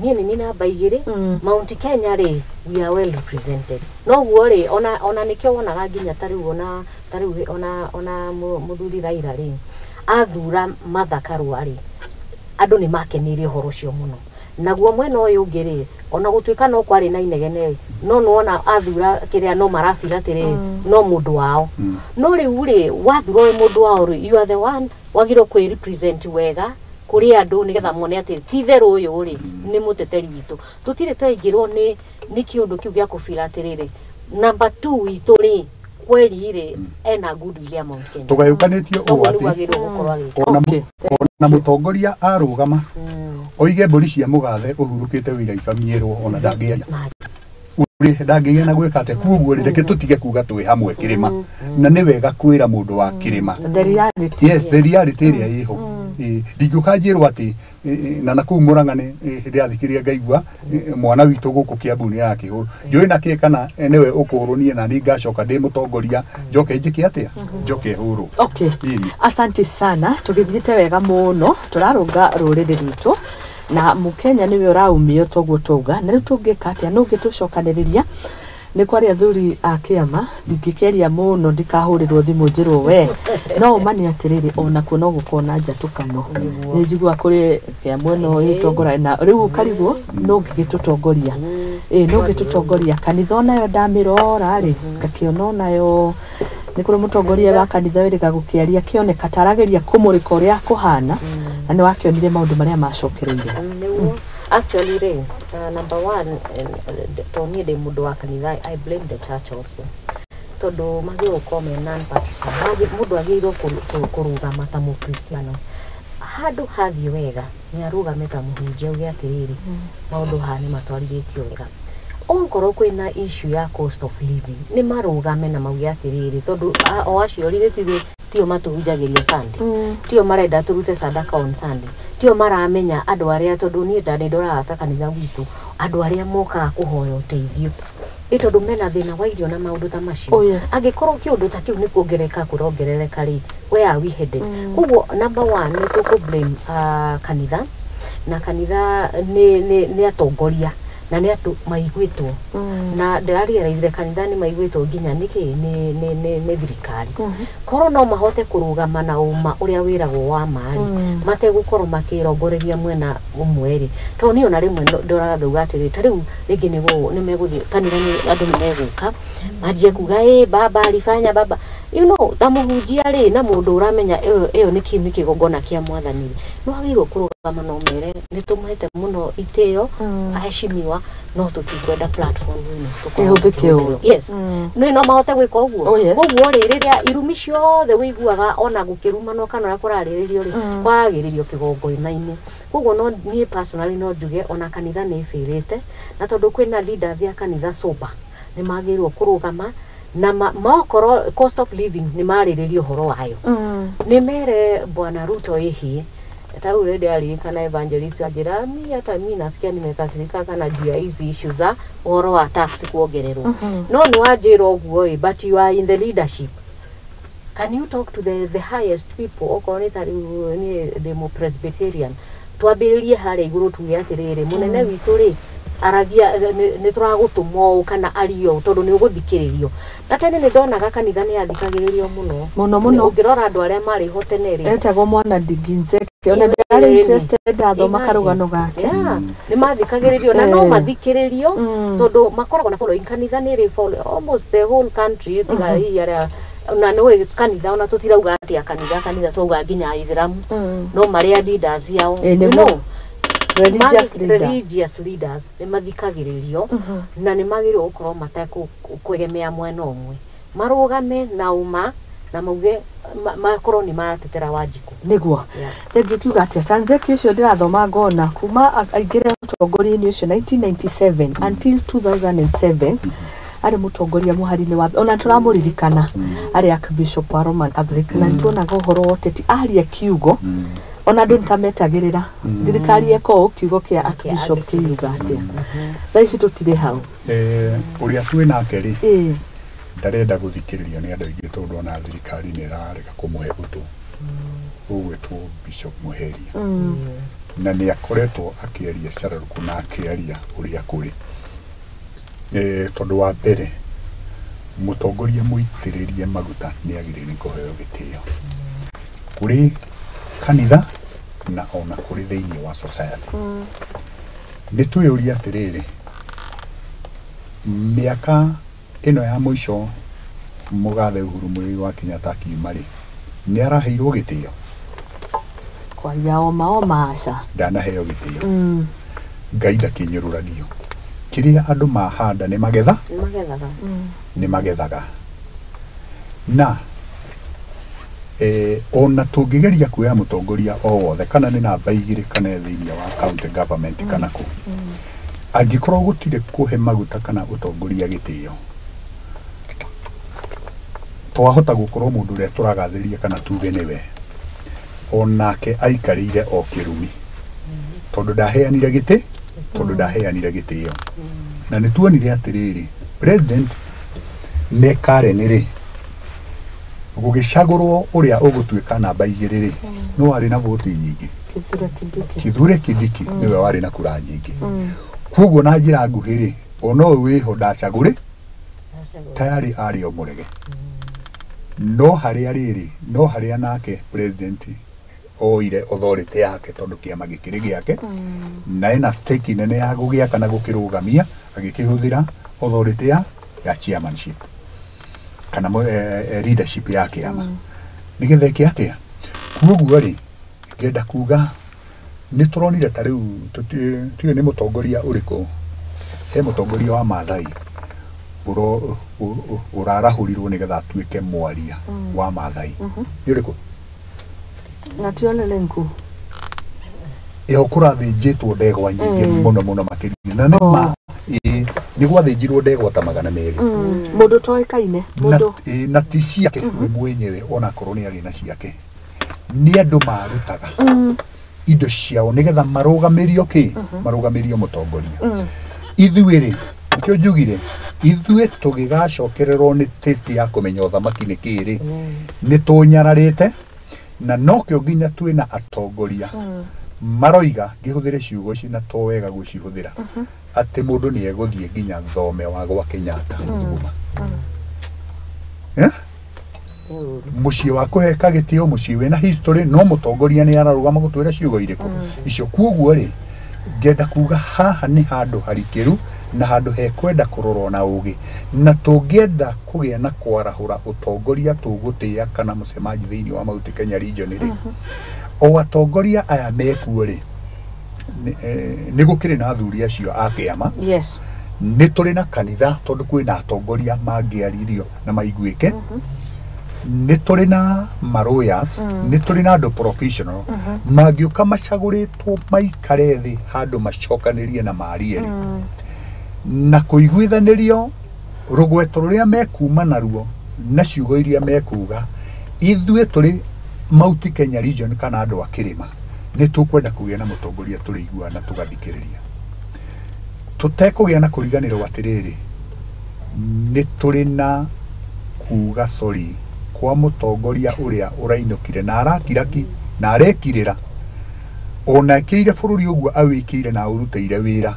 niĩ nĩ niĩ namba igĩrĩ. Mount Kenya rĩ, we are well represented. Noguo rĩ, ona nĩkĩo wonaga nginya ta rĩu ona ta rĩu ona mũthuri Raila rĩ, Athura Martha Karua rĩ, andũ nĩ makeneire ũhoro ũcio mũno. Naguo mwena ũyũ ũngĩ rĩ, ona gũtuĩka no kwarĩ na inegene rĩ, no nĩwona athura kĩrĩa no marabira atĩrĩrĩ, no mũndũ wao. No rĩu rĩ, wathura ũyũ mũndũ wao rĩ, you are the one wagĩrĩirwo kwĩ represent wega kũrĩ andũ nĩgetha mone atĩ ti itherũ ũyũ rĩ nĩ mũteteri witũ. Tũtirĩ twaingĩrwo nĩ kĩũndũ kĩu gĩa kũbira atĩrĩrĩ, number 2 witũ rĩ, kweli rĩ, ena goodwill ya Mount Kenya. Tũgayũkanĩtio ũũ Toguo atĩ nĩguo agĩrĩirwo gũkorwo agĩka. ona Okay. ona mũtongoria arũgama oige mbũri cia mũgathe ũhurũkĩte wĩra ibamierwo, ona ndangĩaria ũrĩ ndangĩgĩa na gwĩka atĩa. Koguo rĩ, reke tũtige kuga twĩ hamwe kĩrĩma, na nĩ wega kwĩra mũndũ wa kĩrĩma The reality. Yes, the reality ĩrĩa ĩho. Ndingĩũka njĩrwo atĩ na nakũu Mũrang'a nĩ ndĩrathikĩrĩria ngaigua mwana witũ gũkũ Kiambu nĩ arakĩhũrwo, njũĩ na kĩ kana nĩwe ũkũhũrwo niĩ na niĩ ngacoka ndĩ mũtongoria njoke njĩke atĩa, njoke hũrwo. Okay. Ĩni. Asante sana, tũgĩthiĩte wega mũno, tũrarũnga rũrĩrĩ rwitũ na mũkenya nĩwe ũraumio toguo twauga. Na rĩu tũngĩka atĩa? No ũngĩtũcokanĩrĩria nĩ kwarĩ athuri a kĩama, ndingĩkĩaria mũno ndikahũrĩrwo thimũ njĩrwo we, no ũma nĩ atĩrĩrĩ, onakuo no gũkorwo na njatũkano. Nĩ njiguaga kũrĩ kĩama ĩno ĩtongoragia na rĩu ũkarigwo no ũngĩgĩtũtongoria, ĩ no ũngĩtũtongoria. Kanitha onayo ndamĩrora rĩ, ngakĩona onayo nĩ kũrĩ mũtongoria wa kanitha wĩrĩga gũkĩaria kĩoneka ta arageria kũmũrĩka ũrĩa kũhana, na nĩ wakĩonire maũndũ marĩa macokereire. Nĩguo actually rĩ, number one, to niĩ ndĩ mũndũ wa kanitha, I blame the church also, tondũ magĩrĩirwo gũkorwo me non partisan. Mũndũ agĩrĩirwo kũrũgama ta mũkristiano handũ hathiĩ wega, nĩ arũgame ta mũhunjia auge atĩrĩrĩ, maũndũ haha nĩ matwarithĩtio wega. Okorwo kwĩna issue ya cost of living, nĩ marũgame na mauge atĩrĩrĩ, tondũ o acio rĩ tithuĩ tio matũhunjagĩria Sunday, tio marenda tũrute sadaka on Sunday, tio maramenya andũ arĩa, tondũ niĩ ndarĩ ndoraga ta kanitha witũ andũ arĩa mokaga kũhoya ũteithio ĩ tondũ mena thĩna wa irio na maũndũ ta macio. Oh, yes. Angĩkorwo kĩũndũ ta kĩu nĩ kuongerereka kũrongerereka rĩ, where are we headed? Koguo number one nĩ tũkũ blame kanitha, na kanitha nĩ atongoria na nĩ andũ maiguĩtwo, na ndĩrariaraithire kanitha nĩ maiguĩtwo nginya nĩkĩ nĩ thirikari. Korwo no mahote kũrũgama na ũma ũrĩa wĩragwo wa marĩ, mategũkorwo makĩrongoreria mwena ũmwe rĩ, tondũ niĩ ona rĩmwe ndoraga ngauga atĩrĩ, ta rĩu rĩngĩ nĩ megũthiĩ kanitha, nĩ andũ nĩ megũka manjie kuga ĩ baba alifanya baba, you know, ta mũhunjia rĩ, na mũndũ ũramenya ĩyo nĩ kĩ nĩ kĩgongona kĩa mwathani rĩ, nĩ wagĩrĩirwo kũrũgama na ũmere nĩ tũmũhete mũno itĩo aheshimiwa, no tũtikwenda platform ĩno tũkorwo Ĩhũthĩke ũũ. tũkĩhũthĩrwo. Yes, nĩ no mahote gwĩka ũguo. Oh, yes. Koguo rĩ, rĩrĩa irumi ciothe wĩiguaga ona gũkĩrumanwo kana ũrĩa kũrarĩrĩrio rĩ, kwaragĩrĩrio kĩgongona-inĩ. Koguo no niĩ personally no njuge ona kanitha nĩ ĩbĩrĩte, na tondũ kwĩna leaders ya kanitha sober, nĩ magĩrĩirwo kũrũgama na makorwo cost of living nĩ marĩrĩrie ũhoro wayo, nĩ mere bwana Ruto ĩhĩ ta rĩu rĩrĩa aririkana evangelist anjĩra mi hata mi nasikia nimekasirika sana juu ya hizi issue za ũhoro wa tax kuongererwo. No nĩ wanjĩra ũguo ĩ, but you are in the leadership, can you talk to the highest people? Okorwo nĩ ta rĩu niĩ ndĩ mũ Presbyterian, twambĩrĩrie harĩa igũrũ tuge atĩrĩrĩ, mũnene witũ rĩ, aragia nĩ tũragũtũma ũũ kana ario ũũ tondũ nĩ ũgũthikĩrĩrio. Na tene nĩ ndonaga kanitha nĩ yathikagĩrĩrio mũno. Mũno mũno. Ũngĩrora andũ arĩa marĩ ho tene rĩ, etagwo mwana Ndinginzeke, ona ndarĩ interested ndathoma Imagine. karũgano gake. Yeah, nĩ mathikagĩrĩrio na no mathikĩrĩrio tondũ makoragwo na following. Kanitha nĩ ĩrĩ follow almost the whole country, tiga hihi arĩa na nĩ kanitha, ona tũtirauga atĩ a kanitha tũrauga nginya aithĩramu no marĩa leaders yao, Ĩ, you nĩguo. know, Religious leaders. Religious leaders nĩ mathikagĩrĩrio na nĩ magĩrĩirwo gũkorwo matekwegemea mwena ũmwe, marũgame na ũma na mauge makorwo nĩ maratetera Wanjikũ. Nĩguo. Yeah. Thengiũ kiuga atĩa Tanzeki ũcio ndĩrathoma ngona kuma aingĩre ũtongoria-inĩ ũcio 1997 until 2007 arĩ mũtongoria mũhari-inĩ wa ona tũramũririkana arĩ Archbishop wa Roman Catholic, na nĩtuonaga ũhoro wa ũteti aria kiugo ona andũ nĩtametagĩrĩra thirikari eka ũũ, kiugo kĩa Archbishop kĩuga atĩa. Thaa ici tũtirĩ hau. Ũrĩa twĩ nake rĩ, ĩĩ ndarenda gũthikĩrĩrio nĩ andũ aingĩ tondũ ona thirikari nĩ ĩrarega kũmũhe gũtũ, ũgwĩtwo Bishop Muheria, na nĩ akoretwo akĩaria cararũkũ na akĩaria ũrĩa kũrĩ. Tondũ wa mbere mũtongoria mũitĩrĩrie maguta nĩ agĩrĩire nĩ kũheo gĩtĩo kũrĩ kanitha na ona kũrĩ thĩinĩ wa society. Nĩ twĩyũrie atĩrĩrĩ, mĩaka ĩno ya mũico mũgathe Uhuru Muigai wa Kenyatta akiuma rĩ, nĩ araheirwo gĩtĩo? Kwaria oma oma aca. Ndanaheo gĩtĩo. Ngai ndakĩnyũrũragio. Kĩrĩa andũ mahanda nĩ magetha, nĩ magethaga. Nĩ magethaga. Na ona tũngĩgeria kuoya mũtongoria o wothe, kana nĩ namba 2 kana thĩinĩ wa county government kana kũ, angĩkorwo gũtirĩ kũhe maguta kana ũtongoria gĩtĩo, twahota gũkorwo mũndũ ũrĩa tũragathĩrĩria kana tuge nĩwe, onake aikarĩire o kĩrumi, tondũ ndaheanire gĩtĩ, tondũ ndaheanire gĩtĩo. Na nĩ tuonire atĩrĩrĩ, president me Karen rĩ, gũgĩcagũrwo ũrĩa ũgũtuĩka namba 2 rĩ, no warĩ na voti nyingĩ. Kithure Kindiki. Kithure Kindiki nĩwe warĩ na kura nyingĩ. Koguo na njĩra nguhĩ rĩ, ona ũyũ wĩho ndacagũrĩ, tayari arĩ o mũrege. No harĩa rĩrĩ, no harĩa nake president oire authority yake, tondũ kĩama gĩkĩrĩ gĩake, na ena stake nene ya gũgĩaka na gũkĩrũgamia, agĩkĩhũthĩra authority ya chairmanship kana leadership ya kĩama nĩgetha ĩke atĩa. Koguo rĩ, ngenda kuga nĩ tũronire ta rĩu tiũĩ nĩ mũtongoria ũrĩkũ, he mũtongoria wa Maathai ũrarahũrirwo nĩgetha atuĩke mwaria wa Maathai. Nĩ ũrĩkũ? Na ti Ole Lenku. Ĩho kũrathĩnjĩtwo ndegwa nyingĩ mũno mũno makĩria. Na nĩ ma, nĩ gwathĩnjirwo ndegwa ta 200. Mũndũ toĩkaine, mũndũ Na ti ciake we mwenyewe, onakorwo nĩ arĩ na ciake. Nĩ andũ marutaga indo ciao nĩgetha marũgamĩrio kĩ? Marũgamĩrio mũtongoria. Ithuĩ rĩ, nĩkĩo njugire, ithuĩ tũgĩgacokererwo nĩ taste ya kũmenya ũthamaki nĩ kĩ rĩ, nĩ tũnyararĩte, na nokĩo nginya twĩna atongoria maroiga, ngĩhũthĩre ciugo ici na to wega gũcihũthĩra, atĩ mũndũ nĩ egũthiĩ nginya thome wa gwa Kenyatta Thuguma. Mũciĩ wa kũheka gĩtĩo, mũciĩ wĩna history, no mũtongoria nĩ ararũgama gũtwĩra ciugo irĩkũ icio. Koguo rĩ, ngenda kuga haha nĩ handũ harikĩru na handũ hekwenda kũrorwo na ũgĩ, na tũngĩenda kũgĩa na kwarahũra ũtongoria tũgũtĩĩa kana mũcemanji thĩinĩ wa Mount Kenya region rĩ, o atongoria aya mekuo rĩ, nĩ gũkĩrĩ na athuri acio a kĩama. Nĩ tũrĩ na kanitha, tondũ kwĩna atongoria mangĩaririo na maiguĩke. Nĩ tũrĩ na maroyas, nĩ tũrĩ na andũ professional mangĩũka macagũrĩtwo maikare thĩ handũ macokanĩrie na marie rĩ, na kũiguithanĩrio rũgweto rũrĩa mekuma naruo na ciugo iria mekuga. Ithuĩ tũrĩ Mount Kenya region kana andũ a kĩrĩma, nĩ tũkwenda kũgĩa na mũtongoria tũrĩiguaga na tũgathikĩrĩria, tũtekũgĩa na kũriganĩrwo atĩrĩrĩ, nĩ tũrĩ na kuga sorry kwa mũtongoria ũrĩa ũrainũkire na arakiraki na arekirĩra, ona ekĩire bũrũri ũguo awĩkĩire na aũrutĩire wĩra,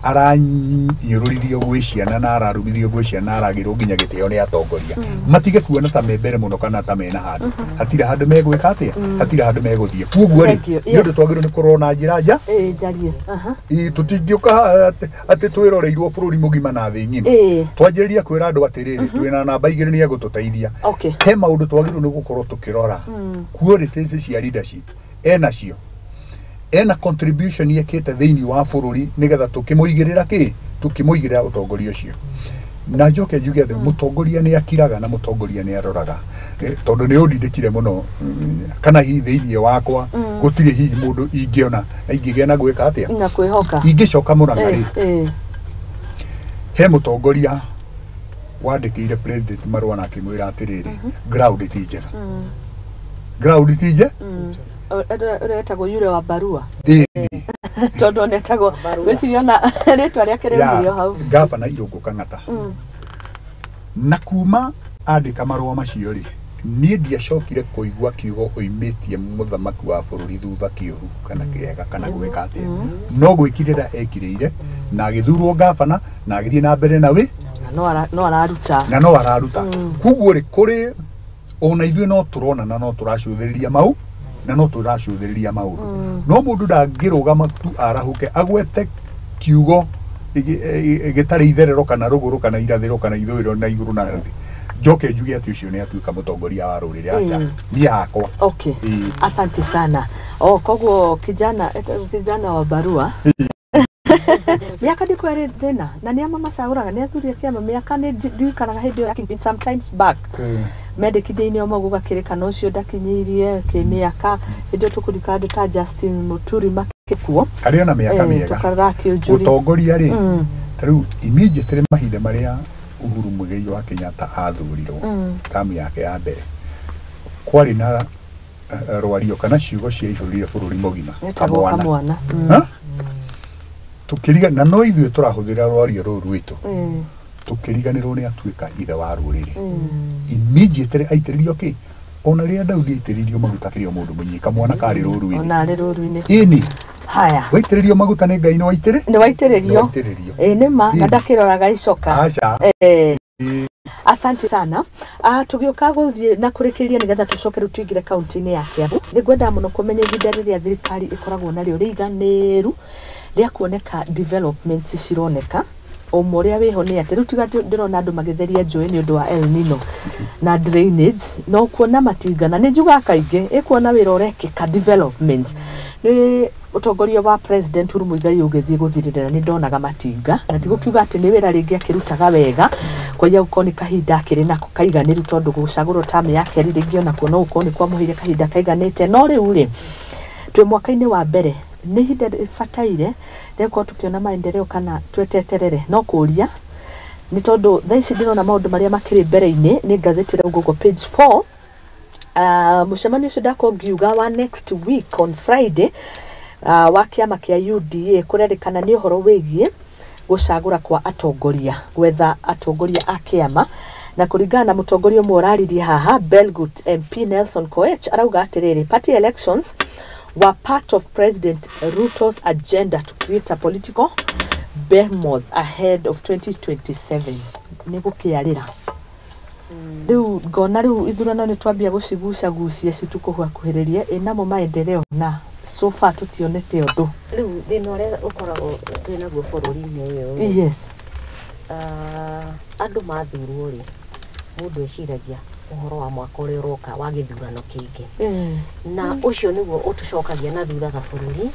aranyũrũrithio gwĩ ciana na ararumithio gwĩ ciana na aragĩrwo nginya gĩtĩo nĩ atongoria. Matige kuona ta me mbere mũno kana ta mena handũ, hatirĩ handũ megwĩka atĩa, hatirĩ handũ megũthiĩ. Koguo rĩ, Thank you. nĩ ũndũ twagĩrĩirwo nĩ kũrorwo na njĩra nja Njarie. Aha. Tũtingĩũka haha atĩ twĩroreirwo bũrũri mũgima na thĩ ng'ima, twanjĩrĩria kwĩra andũ atĩrĩrĩ, twĩna namba 2 nĩ egũtũteithia. He maũndũ twagĩrĩirwo nĩ gũkorwo tũkĩrora qualities cia leadership enacio, ena contribution yekĩte thĩinĩ wa bũrũri, nĩgetha tũkĩmũigĩrĩra kĩ, tũkĩmũigĩrĩra ũtongoria ũcio. Na njoke njuge atĩ mũtongoria nĩ akiraga na mũtongoria nĩ aroraga, tondũ nĩ ũndindĩkire mũno, kana hihi thĩinĩ wakwa gũtirĩ hihi mũndũ ingĩona na ingĩgĩa na gwĩka atĩa, Na kwĩhoka. Ingĩcoka Mũrang'a rĩ, he mũtongoria wandĩkĩire president marũa na akĩmwĩra atĩrĩrĩ, ground ti njega, ground ti nje. Ũrĩa wetagwo yule wa barua, Ĩni. tondũ onetagwo, ngwĩciria ona rĩtwa rĩake rĩaumire hau. Gavana Irũngũ Kang'ata. Na kuma andĩka marũa macio rĩ, niĩ ndiacokire kũigua kiugo oimĩtie mũthamaki wa bũrũri thutha kĩũru kana kĩega kana gwĩka atĩa, no gwĩkirĩra ekirĩire na agĩthurwo gavana na agĩthiĩ na mbere na wĩ Na no araruta. Na no araruta. Koguo rĩ, kũrĩ ona ithuĩ no tũrona na no tũracũthĩrĩria mau Na no tũracũthĩrĩria maũndũ, no mũndũ ndangĩrũgama tu arahũke agwete kiugo gĩtarĩ itherero kana rũgũrũ kana irathĩro kana ithũĩro na igũrũ na thĩ, njoke njuge atĩ ũcio nĩ atuĩka mũtongoria wa rũrĩrĩ. Aca, niĩ hakwa. Okay. Ĩĩ. Asante sana. Oh, koguo kijana, kijana wa barua, mĩaka ndĩkwerĩ thĩna na nĩ ama macagũraga nĩ athuri a kĩama mĩaka nĩ ndirikanaga hĩndĩ ĩyo ya Kingpin sometimes back, mendekithia-inĩ o mau gũgakĩrĩkana ũcio ndakinyĩirie kĩmĩaka. Hĩndĩ ĩyo tũkũrika andũ ta Justin Muturi makĩkuo. Harĩ ona mĩaka mĩega. Tũkarora kĩũnjũri. Ũtongoria rĩ, ta rĩu immediately mahinda marĩa Uhuru Muigai wa Kenyatta athurirwo, tamu yake ya mbere, kwarĩ na rwario kana ciugo ciaihũrire bũrũri mũgima. Etagwo Kamwana. Kamwana. Ha? Tukĩriga na no ithuĩ tũrahũthĩra rwario rũu rwitũ, tukĩriganĩrwo nĩ atuĩka ithe wa rũrĩrĩ. Immediately aitĩrĩrio kĩ, ona rĩrĩa Daudi aitĩrĩirio maguta akĩrĩ o mũndũ mũnyinyi, kamwana karĩ rũru-inĩ. Ona arĩ rũru-inĩ. Ĩni. Haya. Waitĩrĩrio maguta nĩ Ngai nĩ waitĩrĩ nĩ waitĩrĩrio. Nĩ waitĩrĩrio. Ĩ nĩ ma na Ĩni. ndakĩroraga icoka. Aca. Asante sana. Tũgĩũka gũthiĩ na kũrĩkĩrĩria nĩgetha tũcoke rĩu tũingĩre kaunti-inĩ ya Kiambu, nĩ ngwenda mũno kũmenya ihinda rĩrĩa thirikari ĩkoragwo narĩo rĩiganĩru rĩa kuoneka development cironeka. Ũma ũrĩa wĩho nĩ atĩ rĩu tiga ndĩrona andũ magĩtheria njũĩ nĩ ũndũ wa El Nino na drainage, no kuona matinga, na nĩ njugaga kaingĩ ĩkuona wĩra ũrekĩka development nĩ ũtongoria wa President Uhuru Muigai ũgĩthiĩ gũthirĩrĩra, nĩ ndonaga matinga, na tigũkiuga atĩ nĩ wĩra rĩngĩ akĩrutaga wega, kwaiya gũkorwo nĩ kahinda akĩrĩ nako kaiganĩru, tondũ gũcagũrwo tamu ya kerĩ rĩngĩ onakuo no gũkorwo nĩ kwamũheire kahinda kaiganĩte. No rĩu rĩ, twĩ mwaka-inĩ wa mbere, nĩ ihinda rĩbataire rĩgũkorwo tũkĩona maendeleo kana tweteterere? No kũria nĩ tondũ thaa ici ndĩrona maũndũ marĩa makĩrĩ mbere-inĩ nĩ ngathĩti ĩrauga ũguo page 4. Mũcemanio ũcio ndakorwo ngiuga wa next week on Friday, wa kĩama kĩa UDA, kũrerĩkana nĩ ũhoro wĩgiĩ gũcagũra kwa atongoria, gwetha atongoria a kĩama. Na kũringana na mũtongoria ũmwe ũraririe haha, Belgut MP Nelson Koech, arauga atĩrĩrĩ, party elections were part of President Ruto's agenda to create a political behemoth ahead of 2027. Nĩ gũkĩarĩra rĩu ngona rĩu ithurano nĩ twambia gũcigucagucia citukũhakuhĩrĩria ĩnamo maendeleo, na so far tũtionete ũndũ. Rĩu thĩna ũrĩa ũkoragwo twĩ naguo bũrũri-inĩ ũyũ rĩ, andũ mathurwo rĩ, mũndũ eciragia ũhoro wa mwaka ũrĩa ũroka wa gĩthurano kĩngĩ, na ũcio nĩguo ũtũcokagia na thutha ta bũrũri,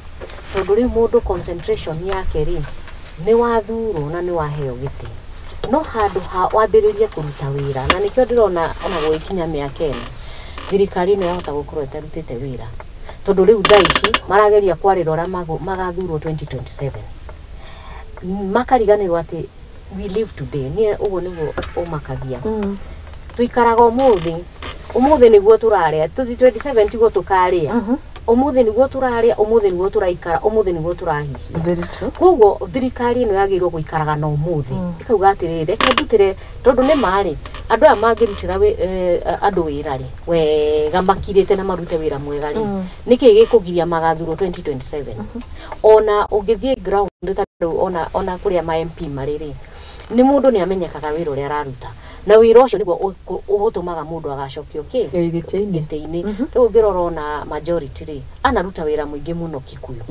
tondũ rĩu mũndũ concentration yake rĩ, nĩ wathurwo na nĩ waheo gĩtĩ, no handũ ha wambĩrĩrie kũruta wĩra. Na nĩkĩo ndĩrona ona gũgĩkinya mĩaka ĩno thirikari ĩno yahota gũkorwo ĩtarutĩte wĩra, tondũ rĩu thaa ici marageria kwarĩra ũrĩa magathurwo 2027, makariganĩrwo atĩ we live today. Niĩ ũguo nĩguo ũmakagia. Tuikaraga ũmũthĩ, ũmũthĩ nĩguo tũrarĩa, 2027 tiguo tũkarĩa. Ũmũthĩ nĩguo tũrarĩa, ũmũthĩ nĩguo tũraikara, ũmũthĩ nĩguo tũrahihia. Very true. Koguo thirikari ĩno yagĩrĩirwo gũikaraga na ũmũthĩ, ĩkauga atĩrĩrĩ, reke ndutĩre, tondũ nĩ marĩ andũ aya mangĩrutĩra andũ wĩra rĩ wega, makirĩte na marute wĩra mwega rĩ, nĩkĩ gĩkũgiria magathurwo 2027? Ona ũngĩthiĩ ground ta rĩu, ona kũrĩa ma MP marĩ rĩ, nĩ mũndũ nĩ amenyekaga wĩra ũrĩa araruta, na wĩra ũcio nĩguo ũtũmaga mũndũ agacokio kĩ? Gĩtĩ-inĩ. Gĩtĩ-inĩ. Rĩu ũngĩrora ona majority rĩ, anaruta wĩra mũingĩ mũno Kikuyu,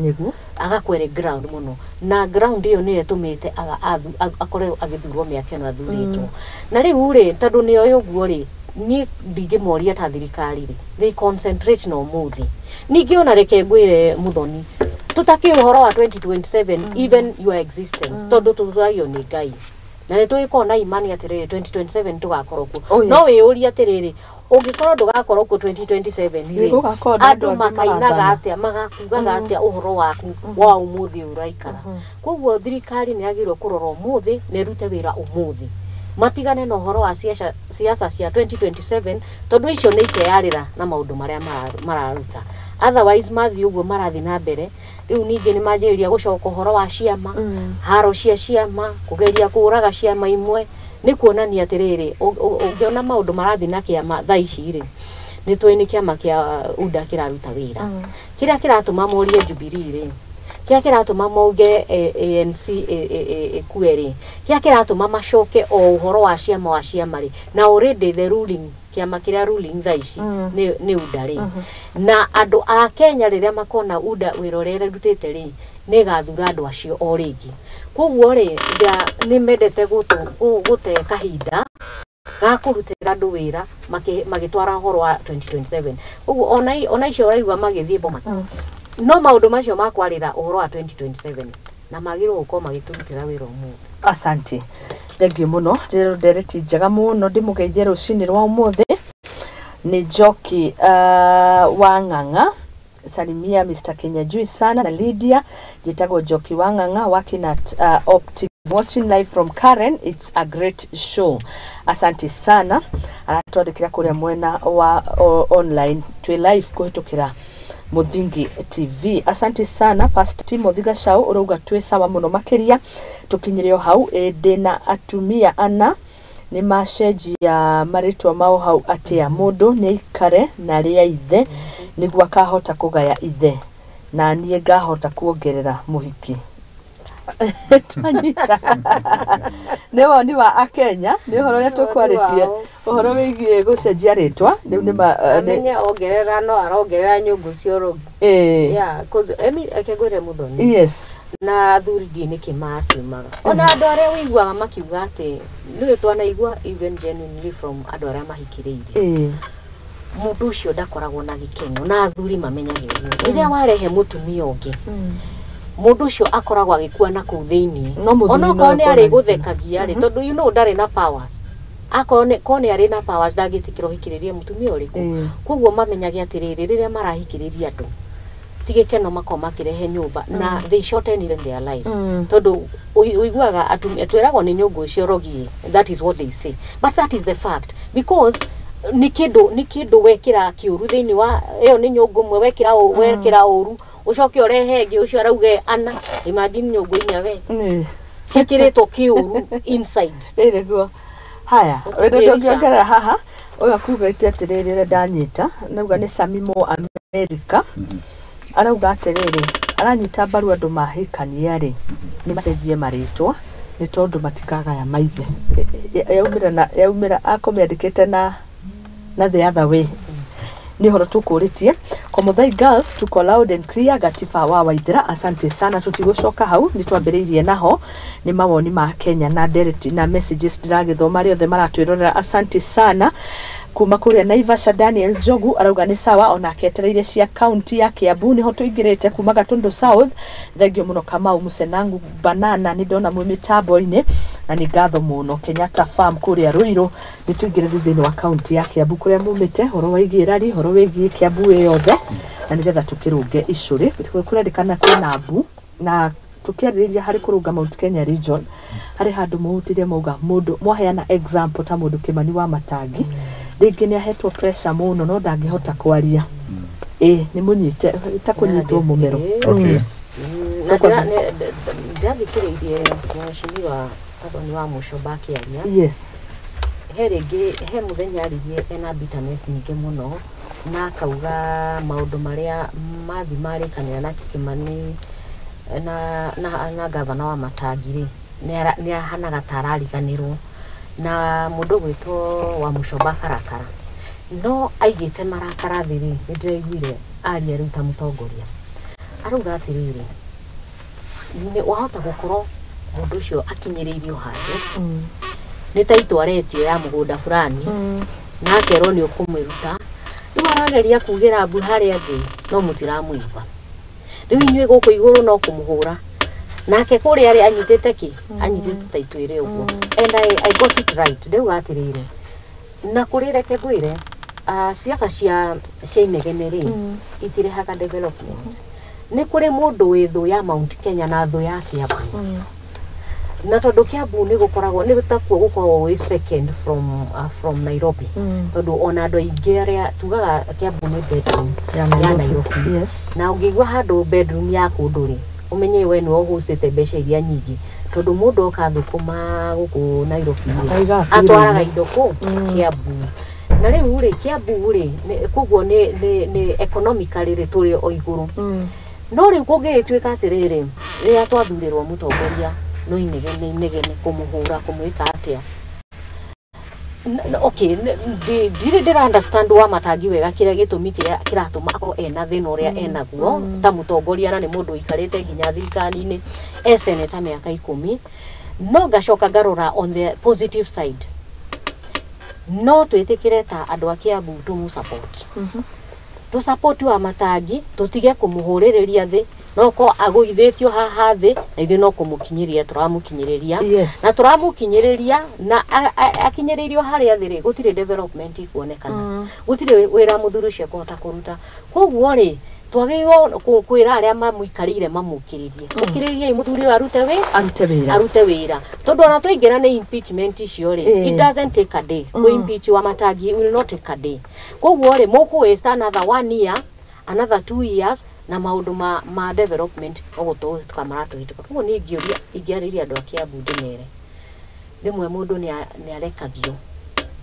agakwere ground mũno, na ground ĩyo nĩyo ĩtũmĩte akorwo agĩthurwo mĩaka ĩno athurĩtwo. Na rĩu rĩ, tondũ nĩoĩ ũguo rĩ, niĩ ndingĩmoria ta thirikari rĩ, they concentrate na ũmũthĩ. Ningĩ ona reke ngwĩre Mũthoni, tũtakĩ ũhoro wa 2027, even your existence, tondũ tũthuragio nĩ Ngai na nĩ tũgĩkorwo na imani atĩrĩrĩ, 2027 tũgakorwo kuo. Oh, yes. No wĩyũrie atĩrĩrĩ, ũngĩkorwo ndũgakorwo kuo 2027 rĩ, Gũgakorwo na andũ andũ angĩ makainaga marathana. atĩa, magakugaga atĩa ũhoro waku wa ũmũthĩ ũyũ ũraikara? Koguo thirikari nĩ yagĩrĩirwo kũrora ũmũthĩ na ĩrute wĩra ũmũthĩ, matigane na ũhoro wa ciaca ciaca cia 2027, tondũ icio nĩ ikeyarĩra na maũndũ marĩa mararuta. Otherwise mathiĩ ũguo marathiĩ na mbere, rĩu ningĩ nĩ manjĩrĩria gũcoka ũhoro wa ciama, haro cia ciama, kũgeria kũraga ciama imwe. Nĩ kuonania atĩrĩrĩ, ũngĩona maũndũ marathiĩ na kĩama thaa ici rĩ, nĩ tũĩ nĩ kĩama kĩa UDA kĩraruta wĩra. Kĩrĩa kĩratũma morie Jubilee rĩ, kĩrĩa kĩratũma mauge ANC ĩkue rĩ, kĩrĩa kĩratũma macoke o ũhoro wa ciama rĩ, na already the ruling Kĩama kĩrĩa ruling thaa ici nĩ UDA rĩ, na andũ a Kenya rĩrĩa makona UDA wĩra ũrĩa ĩrutĩte rĩ, nĩ ĩgathura andũ acio o rĩngĩ. Koguo rĩ, nĩ mendete gũte kahinda ga kũrutĩra andũ wĩra magĩtwara ũhoro wa 2027. Koguo ona icio ũraigua magĩthiĩ Bomas, no maũndũ macio makwarĩra ũhoro wa 2027 na magĩrĩirwo gũkorwo magĩtũrutĩra wĩra ũmũthĩ. Asante, thengiũ mũno, ndĩrero ndereti njega mũno. Ndĩmũgeithie rũcinĩ rwa ũmũthĩ nĩ Njoki wa Ng'ang'a. Salimia Mr. Kinyanjui sana na Lydia. Njĩtagwo Njoki wa Ng'ang'a, working at Opti, watching live from Karen. It's a great show. Asante sana. Aratwandĩkĩra kũrĩa mwena wa online, twĩ live kũhĩtũkĩra Muthingi TV. Asante sana. Pastor Timothy Gachau ũrauga twĩ sawa mũno makĩria, tũkinyĩre o hau. Ĩ, ndĩna atumia ana nĩ macenjia marĩtwa mao hau atĩa? Mũndũ nĩ aikare na rĩa ithe nĩguo akahota kũgaya ithe, na niĩ ngahota kuongerera mũhiki. Twanyita nĩ woni wa akenya, nĩ ũhoro ũrĩa tũkwarĩtie, ũhoro wĩgiĩ gũcenjia rĩtwa rĩu nĩ ma Amenye ongerera no arongerera nyũngũ cia ũrogi. Yeah, 'cause emi reke ngwĩre, Muthoni, na athuri ndiĩ nĩkĩ maciumaga, ona andũ arĩa ũiguaga makiuga atĩ nĩũĩ twanaigua even genuinely from andũ arĩa mahikĩrĩirie, mũndũ ũcio ndakoragwo na gĩkeno, na athuri mamenyage ũguo rĩrĩa warehe mũtumia ũngĩ, mũndũ ũcio akoragwo agĩkua na kũu thĩiniĩ. No mũthuri no Onokorwo nĩ akorwo na arĩgũthekagia rĩ, tondũ you know ndarĩ na powers, akorwo nĩ korwo nĩ arĩ na powers ndangĩtĩkĩra ũhikĩrĩrie mũtumia ũrĩkũ. Koguo mamenyage atĩrĩrĩ, rĩrĩa marahikĩrĩria andũ ti gĩkeno makorwo makĩrehe nyũmba, na they shorten even their lives, tondũ ũiguaga atumia twĩragwo nĩ nyũngũ icio rogie. That is what they say, but that is the fact, because nĩ kĩndũ wekĩra kĩũru thĩinĩ wa ĩyo, nĩ nyũngũ ĩmwe wekĩra wekĩra ũru, ũcoke ũrehe ĩngĩ, ũcio arauge ana. Imagine nyũngũ inya we ciĩkĩrĩtwo kĩũru inside. Ĩ nĩguo. Haya, Ũkĩrĩca. wĩra ndũngĩongerera haha. Ũyũ akugĩte atĩrĩrĩ, ũrĩa ndanyita nauga nĩ Samimo America, arauga atĩrĩrĩ, aranyita mbaru andũ mahikania rĩ, nĩ macenjie marĩtwa nĩ tondũ matikagaya maithe. Yaumĩra na yaumĩra akũmĩandĩkĩte na the other way. Nĩ ũhoro tũkũrĩtie. Komothai Girls, tuko loud and clear. Gatiba wa Waithera, asante sana. Tũtigũcoka hau, nĩ twambĩrĩirie naho. Nĩ mawoni ma Kenya na ndereti na messages ndĩragĩthoma, arĩa othe maratwĩrorera, asante sana. Kuma kũrĩa Naivasha, Daniel Njogu arauga nĩ sawa, onake etereire cia kaunti ya Kiambu, nĩho tũingĩrĩte kuma Gatundu South. Thengio mũno Kamau Musenangu Banana, nĩ ndona mwĩ mĩtambo-inĩ na nĩ ngatho mũno. Kenyatta Farm kũrĩa Ruiru, nĩ tũingĩre rĩu thĩinĩ wa kaunti ya Kiambu kũrĩa mumĩte, ũhoro wĩgiĩ rari, ũhoro wĩgiĩ Kiambu ĩ yothe, na nĩgetha tũkĩrũnge icũrĩ. Kũrerĩkana kwĩna mbu, na tũkĩarĩrĩria harĩ kũrũnga Mount Kenya region, harĩ handũ mũhutirie mauga mũndũ mwaheana example ta mũndũ Kĩmani wa Matangi, rĩngĩ nĩ ahetwo pressure mũno no ndangĩhota kwaria, ĩ nĩ mũnyite ta kũnyitwo mũmero. Na ndĩrathikĩrĩirie mheshimiwa Gathoni wa Mũcomba akĩaria. He rĩngĩ, he mũthenya aririe ena bitterness nyingĩ mũno, na akauga maũndũ marĩa mathi marĩkanĩra na Kĩmani na gavana wa Matangi rĩ, nĩ ahanaga ta arariganĩrwo na mũndũ ũgwĩtwo wa Mũcomba karakara, no aigĩte marakara thĩ rĩ, nĩ ndĩraiguire aria rĩu ta mũtongoria arauga atĩrĩrĩ, nĩ wahota gũkorwo mũndũ ũcio akinyĩrĩirio handũ nĩ ta itwaretio ya mũgũnda fulani, na akerwo nĩ ũkũmĩruta. Rĩu arageria kugĩra mbu harĩa thĩ no mũtiramũigua. Rĩu inyuĩ gũkũ igũrũ no kũmũhũra, nake kũrĩa arĩ anyitĩte kĩ anyitĩte ta ituĩre ũguo. And I got it right. Ndauga atĩrĩrĩ, na kũrĩ reke ngwĩre, siasa cia inegene rĩ, itirehaga development. Nĩ kũrĩ mũndũ wĩ thũ ya Mount Kenya na thũ ya Kiambu, na tondũ Kiambu nĩ gũkoragwo nĩ takuo gũkoragwo gwĩ second from Nairobi, tondũ ona andũ aingĩ arĩa tugaga Kiambu nĩ bedroom ya Nairobi. Na ũngĩigua handũ bedroom ya kũndũ rĩ, ũmenye we nĩwe ũhũcĩte mbeca iria nyingĩ, tondũ mũndũ oka thũkũma gũkũ Nairobi rĩ, Aigaga atwaraga kĩrĩma. Indo kũ Kiambu. Na rĩu rĩ, Kiambu rĩ, koguo nĩ economically rĩ, tũrĩ o igũrũ. No rĩu kũngĩgĩtuĩka atĩrĩrĩ, rĩrĩa twathurĩrwo mũtongoria no inegene inegene, kũmũhũra, kũmwĩka atĩa. Okay, ndirĩ ndĩra understand wa Matangi wega kĩrĩa gĩtũmi kĩrĩa kĩratũma akorwo ena thĩna ũrĩa enaguo ta mũtongoria, na nĩ mũndũ ũikarĩte nginya thirikari-inĩ e seneta mĩaka 10. No ngacoka ngarora on the positive side, no twĩtĩkĩre ta andũ a Kiambu tũmũ support, tũ support wa Matangi, tũtige kũmũhũrĩrĩria thĩ. No ko agũithĩtio haha thĩ, na ithuĩ no kũmũkinyĩria tũramũkinyĩrĩria. Na tũramũkinyĩrĩria na akinyĩrĩirio harĩa thĩ rĩ, gũtirĩ development ikuonekana, gũtirĩ wĩra mũthuri ũcio ekũhota kũruta. Koguo rĩ, twagĩrĩirwo kwĩra arĩa mamũikarĩire mamũkĩrĩrie, ũkĩrĩriei mũthuri ũyũ arute wĩ Arute wĩra. Arute wĩra, tondũ ona twaingĩra nĩ impeachment icio rĩ, it doesn't take a day. Kũ impeach wa Matangi will not take a day. Koguo rĩ, mũkũ waste another one year, another 2 years, na maũndũ ma development no gũtũhĩtũka maratũhĩtũka. Koguo niĩ ingĩũria, ingĩarĩria andũ a Kiambu ndĩmere rĩmwe mũndũ nĩ arekagio,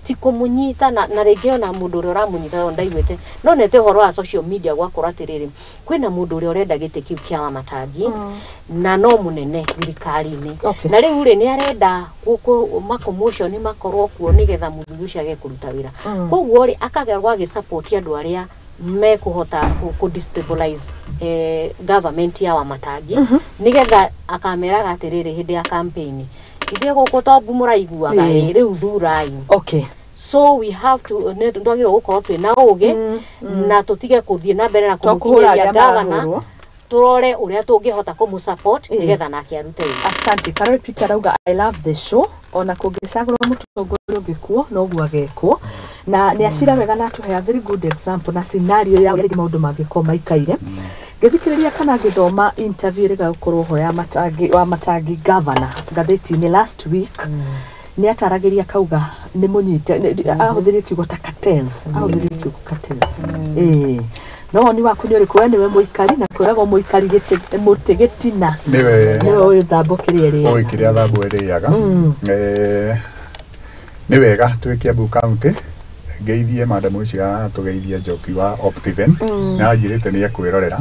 ti kũmũnyita na rĩngĩ ona mũndũ ũrĩa ũramũnyita ona ndaiguĩte no nete ũhoro wa social media gwakorwo atĩrĩrĩ, kwĩna mũndũ ũrĩa ũrenda gĩtĩ kĩu kĩa Wamatangi na no mũnene thirikari-inĩ. Na rĩu rĩ, nĩ arenda makomotion makorwo kuo nĩgetha mũthuri ũcio age kũruta wĩra. Koguo rĩ, akagerwo agĩsupport andũ arĩa mekũhota kũ destabilize government ya Wamatangi, nĩgetha akameraga atĩrĩrĩ, hĩndĩ ya campaign, ithuĩ gũkũ tombu mũraiguaga, rĩu thurai. So we have to, nĩ twagĩrĩirwo gũkorwo twĩna ũgĩ na tũtige kũthiĩ na mbere na To kũhũra kũmũkinyĩria arĩa gavana. marahũrwo. Tũrore ũrĩa tũngĩhota kũmũ support nĩgetha nake arute wĩra. Asante. Karori Peter arauga, "I love the show. Ona kũngĩcagũrwo mũtongoria ũngĩ kuo noguo agekwo." Na nĩ acira wega na atũhe a very good example na scenario ya ũrĩa maũndũ mangĩkorwo maikaire. Ngĩthikĩrĩria kana ngĩthoma interview ĩrĩa gũkorwo ho ya Matangi, wa Matangi governor, ngathĩti-inĩ last week, nĩ ataragĩria kauga nĩ mũnyite ahũthĩrire kiugo ta cartels, ahũthĩrire kiugo cartels. Ĩĩ, no woni waku nĩ ũrĩkũ? We nĩwe mũikari na kwĩragwo mũikari gĩtĩ mũtĩ gĩtina. Nĩwe. Nĩwe ũyũ thambo kĩrĩa ĩrĩaga. Ũĩ kĩrĩa thambo ĩrĩaga. Nĩ wega twĩ Kiambu County ngeithie madam ũcio atũgeithia Njoki wa Optiven, nĩ anjĩrĩte nĩ ekwĩrorera.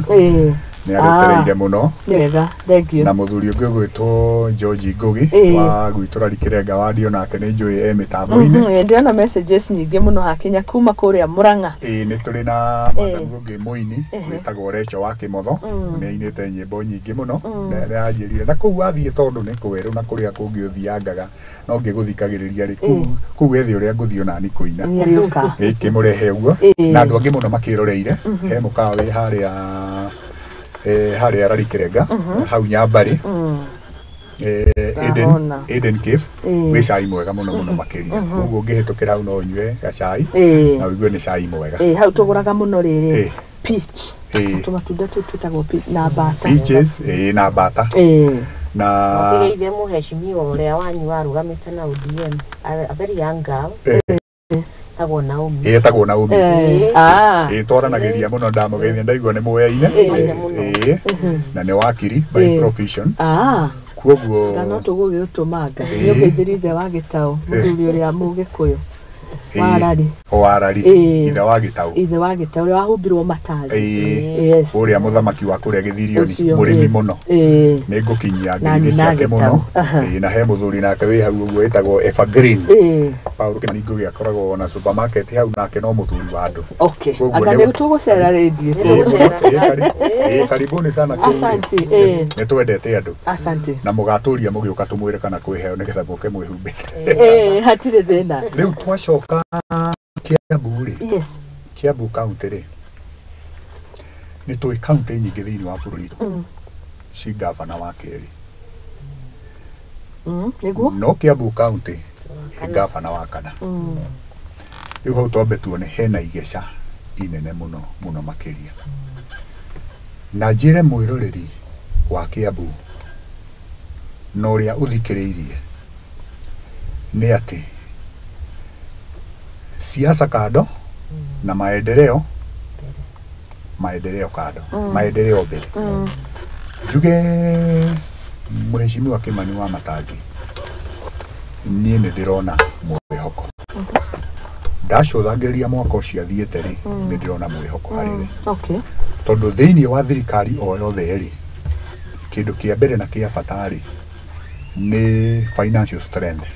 Nĩ aretereire mũno. Nĩ wega, thank you. Na mũthuri ũngĩ ũgwĩtwo George Ngugi wa gwitũ Rari Kĩrenga wa ndio, nake nĩ njũĩ e mĩtambo-inĩ. Ndĩrona messages nyingĩ mũno hakinya kuma kũrĩa Mũrang'a. Ĩĩ, nĩ tũrĩ na madam ũngĩ mũini wĩtagwo Recho wa Kĩmotho, nĩ ainĩte nyĩmbo nyingĩ mũno. Na nĩ anjĩrire na kũu wathiĩ, tondũ nĩ kwerũ na kũrĩa kũngĩ ũthiangaga no ngĩgũthikagĩrĩria rĩ, kũu wethe ũrĩa ngũthiĩ onani kũina. Nĩarĩũka. Ĩkĩmũrehe ũguo. Na andũ angĩ mũno makĩroreire he mũkawa wĩ harĩa harĩa Rari Kĩrenga hau Nyambarĩ, Eden, Ndahona. Eden Cave. Wĩ cai mwega mũno mũno makĩria, koguo ũngĩhĩtũkĩra hau no ũnyue gacai na ũigue nĩ cai mwega. Ĩĩ, hau tũgũraga mũno rĩrĩ peach. Tũmatunda tũu twĩtagwo peach na mbata. Peaches, na mbata. Na Makĩgeithie mũheshimiwa ũrĩa wanyu warũgamĩte na ODM, a very young girl tagwo Naomi. Ĩtagwo Naomi. Ĩĩ, twaranagĩria mũno, ndamũgeithia, ndaigua nĩ mũyaine. Ĩĩ, mũno. Ĩĩ, na nĩ wakiri by profession. Koguo Na no tũgũgĩũtũmanga nĩ ũgeithĩria ithe wa gĩtaũ, mũthuri ũrĩa mũgĩkũyũ wa Rari. Wa Rari. Ithe wa gĩtaũ. Ithe wa gĩtaũ ũrĩa wahumbirwo matari. Yes. Ũrĩa mũthamaki wa kũrĩa gĩthirioni. Ũcio, Mũrĩmi mũno. Nĩ ngũkinyia Na ngeithi nyina ciake gĩtaũ. mũno. Ĩĩ, na he mũthuri nake wĩ hau ũguo wĩtagwo Evergreen Paul Kimani Ngugi, akoragwo na supermarket hau, nake no mũthuri wa andũ. Koguo Anga nĩ tũgũcera rĩndiũ. Ĩĩ, mũno. Ĩĩ, karibuni sana kũu. Asante, Nĩ twendete andũ. Asante. Na mũgatũria mũgĩũka tũmwĩre kana kwĩheo nĩgetha mũke mwĩhumbĩte. Ĩĩ, hatirĩ thĩna. Rĩu twacoka Kiambu rĩ, Kiambu County rĩ, nĩ tũĩ county nyingĩ thĩinĩ wa bũrũri witũ ci gavana wa kerĩ. Nĩguo. No Kiambu County ĩ gavana wa kana. Rĩu hau twambe tuone hena igeca inene mũno mũno makĩria. Na njĩre mwĩroreri wa Kiambu na ũrĩa ũthikĩrĩirie nĩ atĩ siasa kando na maendeleo, maendeleo kando, maendeleo mbere. Njuge Mheshimiwa Kimani wa Matangi, niĩ nĩ ndĩrona mwĩhoko. Ndacũthangĩrĩria mwaka ũcio athiĩte rĩ, nĩ ndĩrona mwĩhoko harĩ we, tondũ thĩinĩ wa thirikari o yothe rĩ, kĩndũ kĩa mbere na kĩa bata rĩ, Nĩ financial strength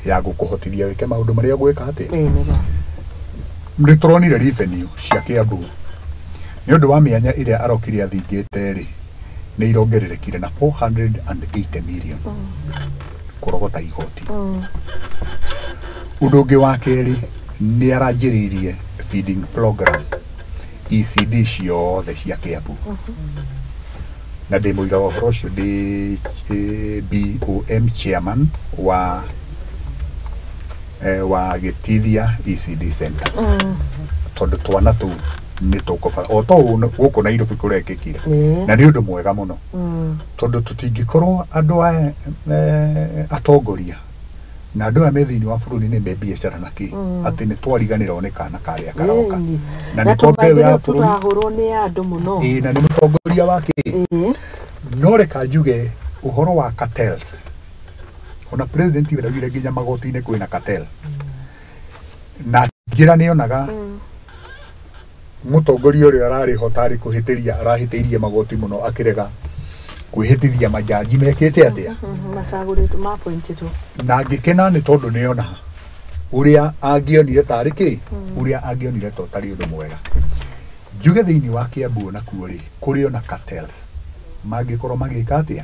ya gũkũhotithia wĩke maũndũ marĩa ũgwĩka atĩa. Ĩĩ nĩguo. Nĩ tũronire revenue cia Kiambu nĩ ũndũ wa mĩanya ĩrĩa arokire athingĩte rĩ, nĩ irongererekire na 480 million kũrogota igoti. Ũndũ ũngĩ wa kerĩ, nĩ aranjĩrĩirie feeding program ECD ciothe cia Kiambu, na ndĩ mũira wa ũhoro ũcio, ndĩ BOM chairman wa Gĩtithia ECD center, tondũ twana tũu nĩ tũkũbara o to ũũ gũkũ Nairobi kũrekĩkire. Na nĩ ũndũ mwega mũno, tondũ tũtingĩkorwo andũ aya atongoria na andũ aya me thĩinĩ wa bũrũri nĩ me biacara na kĩ, atĩ nĩ twariganĩrwo nĩ kana karĩa karoka na na nĩ ko mbeũ ya tũmaendeleo bũrũri. Tũrahũrwo nĩ andũ mũno. Ĩĩ, na nĩ mũtongoria wa kĩ. No reka njuge ũhoro wa cartels, ona president araugire nginya magoti-inĩ kwĩna cartel, na njĩra nĩ onaga mũtongoria ũrĩa ararĩ ho tarĩ kũhĩtĩria arahĩtĩirie magoti mũno, akĩrega kwĩhĩtithia majaji mekĩte atĩa. Macagũrĩtwo mapointĩtwo. Na ngĩkena nĩ tondũ nĩona ũrĩa angĩonire tarĩ kĩ, ũrĩa angĩonire to tarĩ ũndũ mwega. Njuge thĩinĩ wa Kiambu onakuo rĩ, kũrĩ ona cartels mangĩkorwo magĩka atĩa,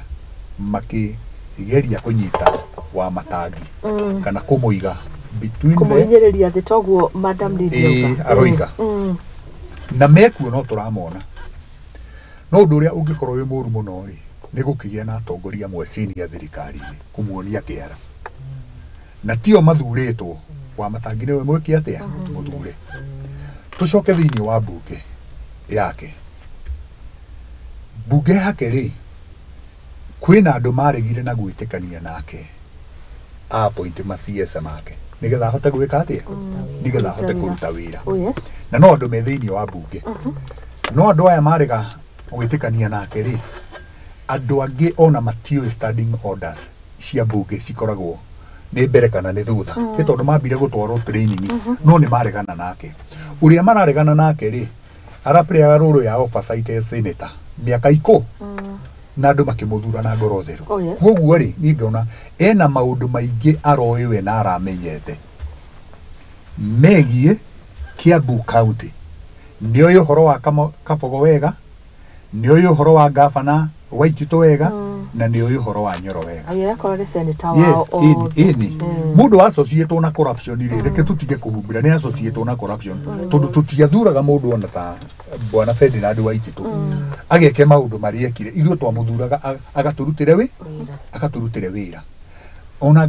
makĩgeria kũnyita wa matangi kana kũmũiga between the Kũmũhinyĩrĩria thĩ toguo Madam Lydia Ĩĩ, auga. aroiga. Na mekuo no tũramona, no ũndũ ũrĩa ũngĩkorwo wĩ mũru mũno rĩ, nĩ gũkĩgĩa na atongoria amwe senior thirikari-inĩ kũmuonia kĩara, na tio mathurĩtwo. Wa matangi nĩwe mwĩke atĩa, mũthure. Tũcoke thĩinĩ wa mbunge yake. Mbunge yake rĩ, kwĩna andũ maregire na gwĩtĩkania nake appoint ma CS make nĩgetha ahote gwĩka atĩa, nĩgetha ahote kũruta wĩra. Oh yes. Na no andũ me thĩinĩ wa mbunge, no andũ aya marega gwĩtĩkania nake rĩ, andũ angĩ ona matiũĩ standing orders cia mbunge cikoragwo nĩ mbere kana nĩ thutha, nĩ tondũ mambire gũtwarwo training, no nĩ maregana nake. Ũrĩa mararegana nake rĩ, araplayaga role ya oversight as senator mĩaka ikũ na andũ makĩmũthura na ngoro theru. Oh, yes. Koguo rĩ, niĩ ngona ena maũndũ maingĩ aroĩ we na aramenyete megiĩ Kiambu County. Nĩ oĩ ũhoro wa Kabogo wega, nĩ oĩ ũhoro wa gavana Waititũ wega, na nĩ oĩ ũhoro wa Nyoro wega. Agĩ akorwo nĩ senator wao Yes, ĩni. othe. Ĩni mũndũ associatwo na corruption rĩ, reke tũtige kũhumbĩra nĩ associatwo na corruption, tondũ tũtiathuraga mũndũ ona ta bwana Ferdinand Waititũ ageke maũndũ marĩa ekire. Ithuĩ twamũthuraga agatũrutĩre wĩ agatũrutĩre wĩra. Ona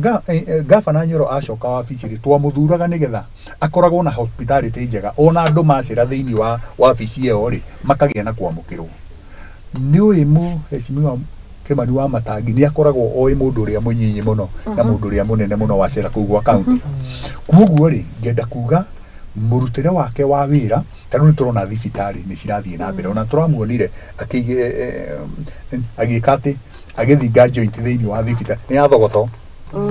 gavana Nyoro acoka wabici rĩ, twamũthuraga nĩgetha akoragwo na hospitality njega, ona andũ macera thĩinĩ wa wabici ĩyo rĩ, makagĩa na kwamũkĩrwo. Nĩ ũĩ mũhecimiwa Kimani wa Matangi nĩ akoragwo oĩ mũndũ ũrĩa mũnyinyi mũno na mũndũ ũrĩa mũnene mũno wacera kũu gwa kaunti. Koguo rĩ, ngenda kuga mũrutĩre wake wa wĩra, ta rĩu nĩ tũrona thibitarĩ nĩ cirathiĩ na mbere, ona tũramuonire agĩka atĩ agĩthinga joint thĩinĩ wa thibitarĩ nĩ ya Thogoto.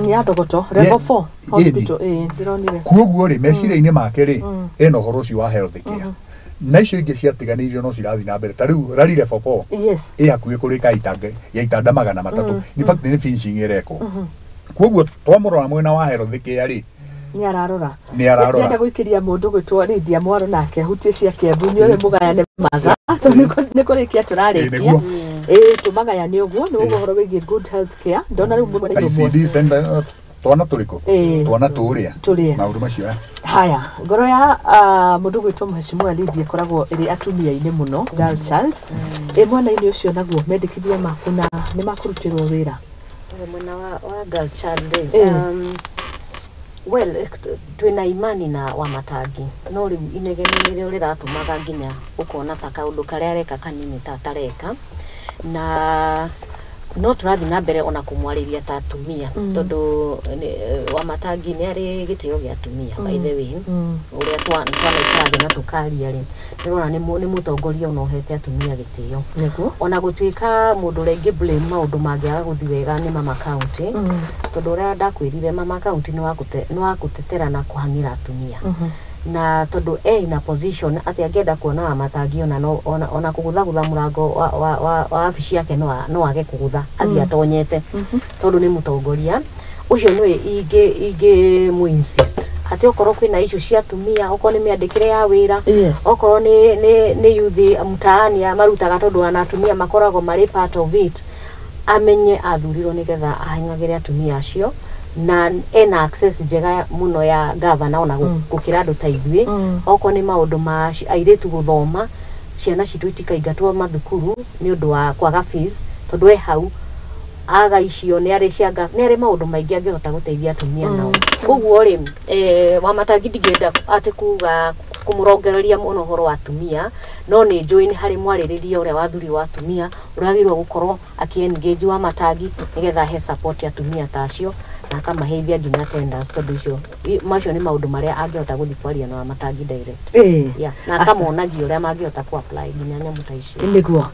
Ya Thogoto level 4 hospital, ĩĩ ndĩronire. Koguo rĩ, meciria-inĩ make rĩ, ena ũhoro ũcio wa health care, na icio ingĩ ciatiganĩirio no cirathiĩ na mbere, ta rĩu Rari level 4 Yes. ĩ hakuhĩ kũrĩka itanga ya itanda 300. In fact nĩ finishing ĩrekwo. Koguo twamũrora mwena wa health care rĩ, Nĩ ararora. Nĩ ararora. Ndĩrenda gũikĩria mũndũ gwĩtwo Lydia Mwaro nake hutie cia Kiambu inyuothe mũgayane mathaa tondũ nĩ kũrĩkia tũrarĩkia. Nĩguo. Ĩĩ, tũmagayane ũguo nĩ ũguo ũhoro wĩgiĩ good health care ndona rĩu mũndũ ũmwe. ICD center, twana tũrĩkũ? Twana tũrĩa Tũrĩa. maũndũ macio aya. Haya, ngoro ya mũndũ gwĩtwo Mheshimiwa Lydia ĩkoragwo ĩrĩ atumia-inĩ mũno, girl child. Ĩ mwena-inĩ ũcio naguo mendekithia maku na nĩ makũrutĩrwo wĩra? Mwena wa girl child rĩ, well, twĩna imani na wa matangi, no rĩu inegene nĩrĩo rĩratũmaga nginya ũkona ta kaũndũ karĩa areka kanini ta atareka, na no tũrathiĩ na mbere ona kũmwarĩria ta atumia, tondũ wa matangi nĩ arĩ gĩtĩo gĩa atumia, by the way. Ũrĩa twanaikara thĩ na tũkaria rĩ, nĩrona nĩ mũtongoria ona ũhete atumia gĩtĩo. Ona gũtuĩka mũndũ ũrĩa ingĩ blame maũndũ mangĩaga gũthiĩ wega nĩ mama county, tondũ ũrĩa ndakwĩrire, mama county nĩ wa gũtetera na kũhang'ĩra atumia. Na tondu e in a position ati angĩenda kuona Wamatangi ona no ona kũgũthagũtha mũrango wa wabici yake no age kũgũtha athiĩ atonyete tondu nĩ mũtongoria ũcio. Nĩwe ingĩ mu insist atĩ okorwo kwĩna issue cia atumia, okorwo nĩ mĩandĩkĩre ya wĩra, okorwo nĩ youth mtaani marutaga, tondu ona atumia makoragwo marĩ part of it, amenye athurirwo nĩgetha ahang'agĩre atumia acio na ena access njega mũno ya gavana ona gũkĩra andũ ta ithuĩ. Okorwo nĩ maũndũ ma airĩtu gũthoma, ciana citũ itikaingatwo mathukuru nĩ ũndũ wa kwaga fees, tondũ e hau aga icio nĩ arĩ cia nĩ arĩ maũndũ maingĩ angĩhota gũteithia atumia nao. Koguo rĩ, Wamatangi ndingĩenda atĩ kuga kũmũrongereria mũno ũhoro wa atumia, no nĩ njũĩ nĩ harĩ mwarĩrĩria ũrĩa wathuri wa atumia ũrĩa agĩrĩirwo gũkorwo akĩ-engage Wamatangi nĩgetha ahe support atumia ta acio na akamaheithia nginya tenders, tondũ icio macio nĩ maũndũ marĩa angĩhota gũthiĩ kwaria na Wamatangi direct. Yeah, na akamonagia ũrĩa mangĩhota ku apply nginya nyamũ ta icio. Nĩguo.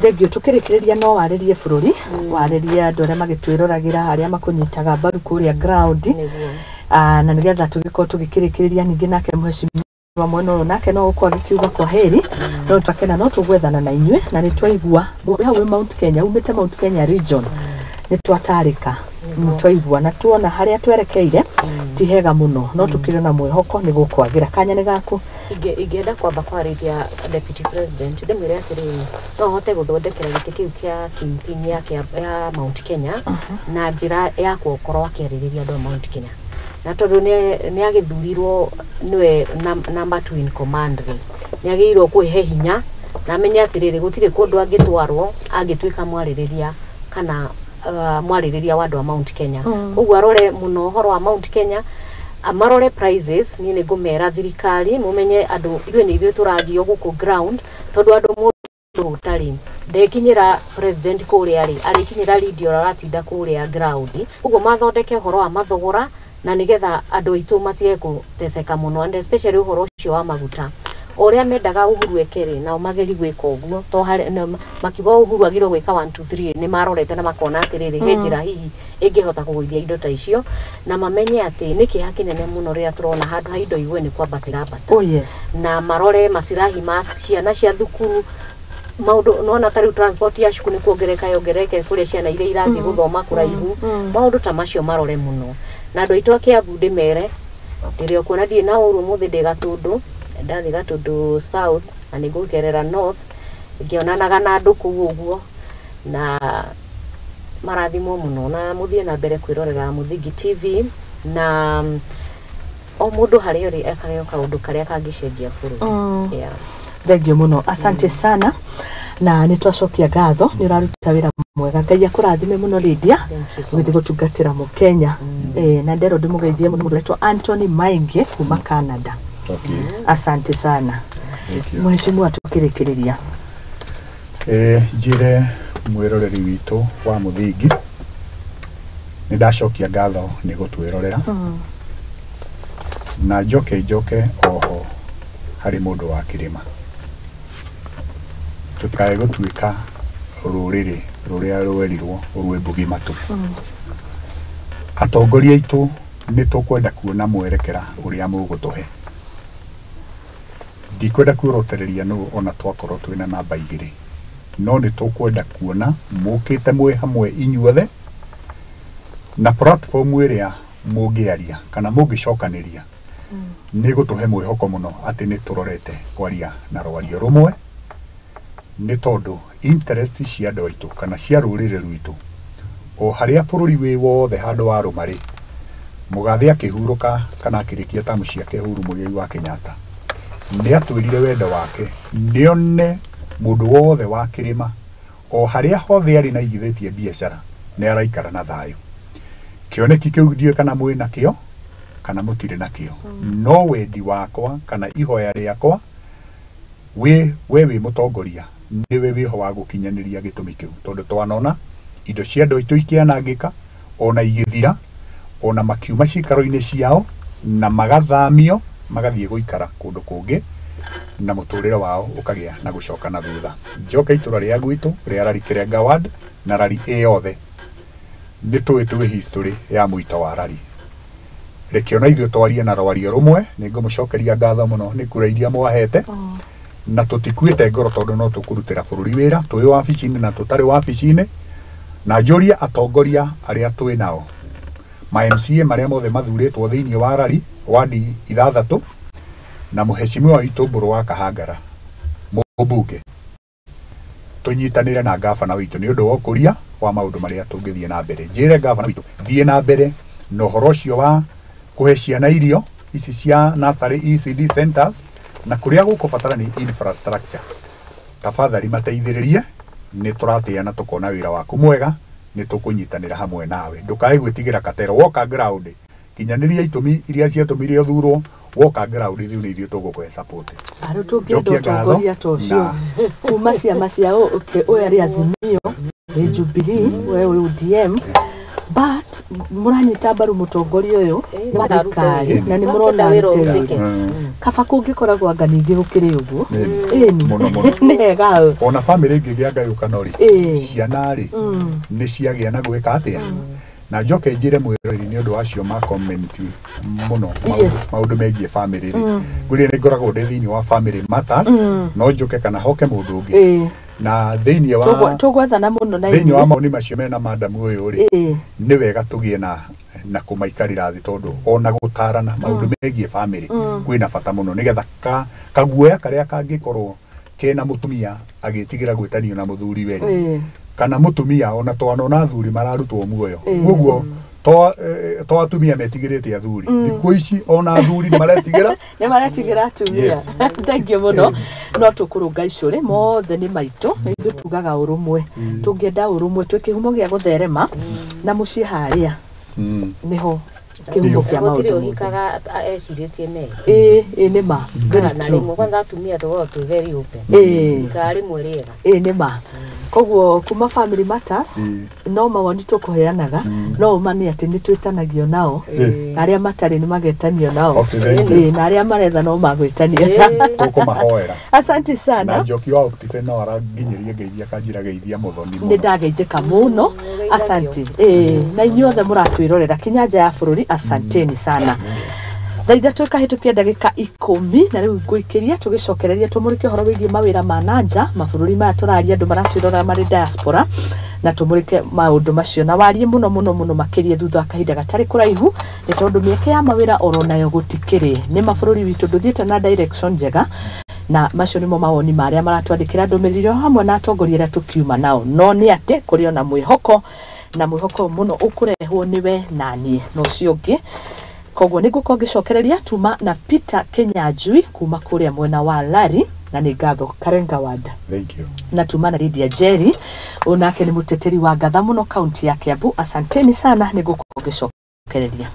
Thengio. Tũkĩrĩkĩrĩria, no warĩrie bũrũri, warĩrie andũ arĩa magĩtwĩroragĩra, arĩa makũnyitaga mbaru kũrĩa ground. Nĩguo. Na nĩgetha tũgĩkorwo tũgĩkĩrĩkĩrĩria, ningĩ nake mheshimiwa mwena ũyũ nake no gũkorwo agĩkiuga kwa heri, no twakena no tũgwethana na inyuĩ na nĩ twaigua hau wĩ Mount Kenya, umĩte Mount Kenya region, nĩ twatarĩka, twaigua na tuona harĩa twerekeire ti hega mũno, no tũkĩrĩ na mwĩhoko nĩ gũkwagĩra. Kanya nĩ gaku. Ingĩenda kwamba kwarĩria deputy president, ndĩmwĩre atĩrĩrĩ, no hote gũthondekera gĩtĩ kĩu kĩa kingpin ya Mount Kenya na njĩra ya gũkorwo akĩarĩrĩria andũ a Mount Kenya, na tondũ nĩ agĩthurirwo nĩwe number two in command rĩ, nĩ agĩrĩirwo kwĩhe hinya na amenye atĩrĩrĩ, gũtirĩ kũndũ angĩtwarwo angĩtuĩka mwarĩrĩria kana mwarĩrĩria wa andũ a Mount Kenya. Ũguo arore mũno ũhoro wa Mount Kenya, marore prices. Niĩ nĩ ngũmera thirikari mũmenye andũ ithuĩ nĩ ithuĩ tũragio gũkũ ground, tondũ andũ mũndũ ũtarĩ ndekinyĩra president kũrĩa rĩ, arĩkinyĩra leader ũrĩa ũratinda kũrĩa ground. Ũguo mathondeke ũhoro wa mathogora na nĩgetha andũ aitũ matige gũteceka mũno, and especially ũhoro ũcio wa maguta o ũrĩa mendaga Uhuru eke rĩ, nao mageri gwĩka ũguo to harĩ makiuga Uhuru agĩrĩirwo gwĩka 1 2 3, nĩ marorete na makona atĩrĩrĩ, he njĩra hihi ĩngĩhota kũgũithia indo ta icio, na mamenye atĩ nĩ kĩeha kĩnene mũno rĩrĩa tũrona handũ ha indo igwe nĩ kwambatĩra ambata. Oh yes. Na marore masirahi ma ciana cia thukuru, maũndũ nona ta rĩu transport ya cukuru nĩ kuongereka yongereke kũrĩa ciana iria irathiĩ gũthoma kũraihu, maũndũ ta macio marore mũno. Na andũ aitũ a Kiambu ndĩmere ndĩrĩ okuona ndirĩ na ũru, ũmũthĩ ndĩ Gatũndũ, ndathiĩ Gatũndũ South na nĩ ngũgerera North ngĩonanaga na andũ kũu ũguo, na marathimwo mũno na mũthiĩ na mbere kwĩrorera Mũthingi TV, na o mũndũ harĩa ũrĩ ekage o kaũndũ karĩa kangĩcenjia bũrũri. Yeah. Thengio mũno, asante sana, na nĩ twacokia ngatho, nĩ ũraruta wĩra mwega. Ngai akũrathime mũno, Lydia. Thank you so ũgĩthiĩ gũtungatĩra mũkenya. Na nderwo ndĩmũgeithie mũno mũndũ wetwo Anthony Maingi kuma Canada. Asante sana. Thank you. Mheshimiwa, tũkĩrĩkĩrĩria. Njĩre mwĩroreri witũ wa Mũthingi nĩ ndacokia ngatho nĩ gũtwĩrorera, na njoke oho harĩ mũndũ wa kĩrĩma, tũtikae gũtuĩka rũrĩrĩ rũrĩa rwerirwo rwĩ mbugi matũ. Atongoria aitũ, nĩ tũkwenda kuona mwerekera ũrĩa mũgũtũhe. Ndikwenda kuorotereria nũ ona twakorwo twĩna namba 2, no nĩ tũkwenda kuona mũkĩte mwĩ hamwe inyuothe na platform ĩrĩa mũngĩaria kana mũngĩcokanĩria nĩ gũtũhe mwĩhoko mũno atĩ nĩ tũrorete kwaria na rwario rũmwe, nĩ tondũ interest cia andũ aitũ kana cia rũrĩrĩ rwitũ o harĩa bũrũri wĩ wothe handũ wa rũmarĩ. Mũgathe akĩhurũka kana akĩrĩkia tamu ciake, Uhuru Muigai wa Kenyatta nĩ atwĩrire wendo wake nĩone mũndũ wothe wa kĩrĩma o harĩa hothe arĩ na igithĩtie biacara nĩ araikara na thayũ. Kĩoneki kĩu ndiũĩ kana mwĩ nakĩo kana mũtirĩ nakĩo, no wendi wakwa kana ihoya rĩakwa wĩ we wĩ mũtongoria nĩwe wĩho wa gũkinyanĩria gĩtũmi kĩu, tondũ twanona indo cia andũ aitũ ikĩanangĩka ona igĩthira, ona makiuma cikaro-inĩ ciao na magathamio magathiĩ gũikara kũndũ kũngĩ na mũtũrĩre wao ũkagĩa na gũcoka na thutha. Njoke itũra rĩa gwitũ rĩa Rari Kirenga ward na Rari ĩ yothe, nĩ tũĩ twĩ history ya mũito wa Rari. Reke ona ithuĩ twarie na rwario rũmwe, nĩ ngũmũcokeria ngatho mũno nĩ kura iria mwahete, na tũtikuĩte ngoro tondũ no tũkũrutĩra bũrũri wĩra twĩ wabici-inĩ na tũtarĩ wabici-inĩ. Na njũrie atongoria arĩa twĩ nao ma MCA marĩa mothe mathurĩtwo thĩinĩ wa rari wadi 6 na mũheshimiwa witũ Mbũrũ wa Kahangara mũmbunge, tũnyitanĩre na gavana witũ nĩ ũndũ wa ũkũria wa maũndũ marĩa tũngĩthiĩ na mbere. Njĩre gavana witũ thiĩ na mbere na ũhoro ũcio wa kũhe ciana irio ici cia nursery ECD centers na kũrĩa gũkũbatara nĩ infrastructure, tafadhali mateithĩrĩrie. Nĩ tũratĩa na tũkona wĩra waku mwega, nĩ tũkũnyitanĩra hamwe nawe. Ndũkae gwĩtigĩra katero, woka ground kinyanĩria itũmi iria ciatũmire ũthurwo, woka ground ithuĩ nĩ ithuĩ tũgũkũhe support. Arĩ tũngĩenda Njokia ngatho ũtongoria ta ũcio na kuma ciama cia ũyũ arĩ Azimio, nĩ Jubilee, we ũrĩ ODM, but mũranyita mbaru mũtongoria ũyũ Ĩĩ, wa nĩ thirikari wĩra na nĩ mũrona wĩra arutĩra ũrutĩke. Kaba kũngĩkoragwo anga ningĩ gũkĩrĩ ũguo. Ĩni. Ĩni. Mũno mũno. Nĩ hega. Ona bamĩrĩ ĩngĩgĩa ngayũkano rĩ, Ĩĩ. ciana rĩ nĩ ciagĩa na gwĩka atĩa. Na njoke njĩre mwĩroreri nĩ ũndũ wacio ma comment mũno maũndũ Yes. maũndũ megiĩ bamĩrĩ rĩ, ngwĩrire nĩ ngoragwo ndĩ thĩinĩ wa Family Matters, no njũke kana hoke mũndũ ũngĩ na thĩinĩ wa Tũgwethana mũno na thĩinĩ wa inyuĩ. mawoni macio mena madamu ũyũ rĩ, nĩ wega tũgĩe na kũmaikarĩra thĩ tondũ ona gũtarana maũndũ megiĩ bamĩrĩ kwĩna bata mũno, nĩgetha kaguoya karĩa kangĩkorwo kena mũtumia agĩtigĩra gwĩtanio na mũthuri we rĩ, kana mũtumia ona twanona athuri mararutwo muoyo, koguo to atumia metigĩrĩte athuri thikũ ici, ona athuri nĩ maretigĩra. Nĩ maretigĩra atumia. Yes. Thank you mũno. No tũkũrũnga icũrĩ mothe nĩ maitũ, ithuĩ tugaga ũrũmwe, tũngĩenda ũrũmwe twĩ kĩhumo gĩa gũtherema na mũciĩ harĩa nĩho kĩhumo kĩa Gũtirĩ maũndũ mothe. ũhikaga ecirĩtie mega. Ĩĩ, nĩ ma. Very Na true. rĩmwe kwanza atumia tũkoragwo twĩ very open. Ikaga rĩmwe rĩega. Ĩĩ, nĩ ma. Koguo kuma Family Matters no mawoni tũkũheanaga, no ũma nĩ atĩ nĩ twĩtanagio nao, arĩa matarĩ nĩ magetanio nao. Okay, thank you. Ĩĩ, na arĩa maretha no magwĩtanio. Tũkũmahoera. Asante Na sana. Njoki wa Optiven no aranginyĩrie ngeithia akanjĩra geithia mũthoni Nĩ mũno. ndageithĩka mũno, asante. Ĩĩ, na inyuothe mũratwĩrorera kinya nja ya bũrũri, asanteni sana. Thaa 3 ĩkahĩtũkia ndagĩka 10 na rĩu ngũikĩria tũgĩcokereria tũmũrĩke ũhoro wĩgiĩ mawĩra ma nanja mabũrũri maya tũraria, andũ maratwĩrora marĩ diaspora, na tũmũrĩke maũndũ macio na warie mũno mũno mũno makĩria thutha wa kahinda gatarĩ kũraihu, nĩ tondũ mĩeke ya mawĩra oro nayo gũtikĩrĩ nĩ mabũrũri witũ ndũthiĩte na direction njega. Na macio nĩmo mawoni ma arĩa maratwandĩkĩra ndũmĩrĩri o hamwe na atongoria arĩa tũkiuma nao, no nĩ atĩ kũrĩ ona mwĩhoko, na mwĩhoko mũno ũkũrehwo nĩwe na niĩ na ũcio ũngĩ. Koguo nĩ ngũkorwo ngĩcokereria tuma na Peter Kinyanjui kuma kũrĩa mwena wa Lari, na nĩ ngatho Karenga Wanda. Thank you. Na tuma na Lydia Jerry, ũyũ nake nĩ mũteteri wa ngatha mũno kaunti ya Kiambu. Asanteni sana, nĩ ngũkorwo ngĩcokereria.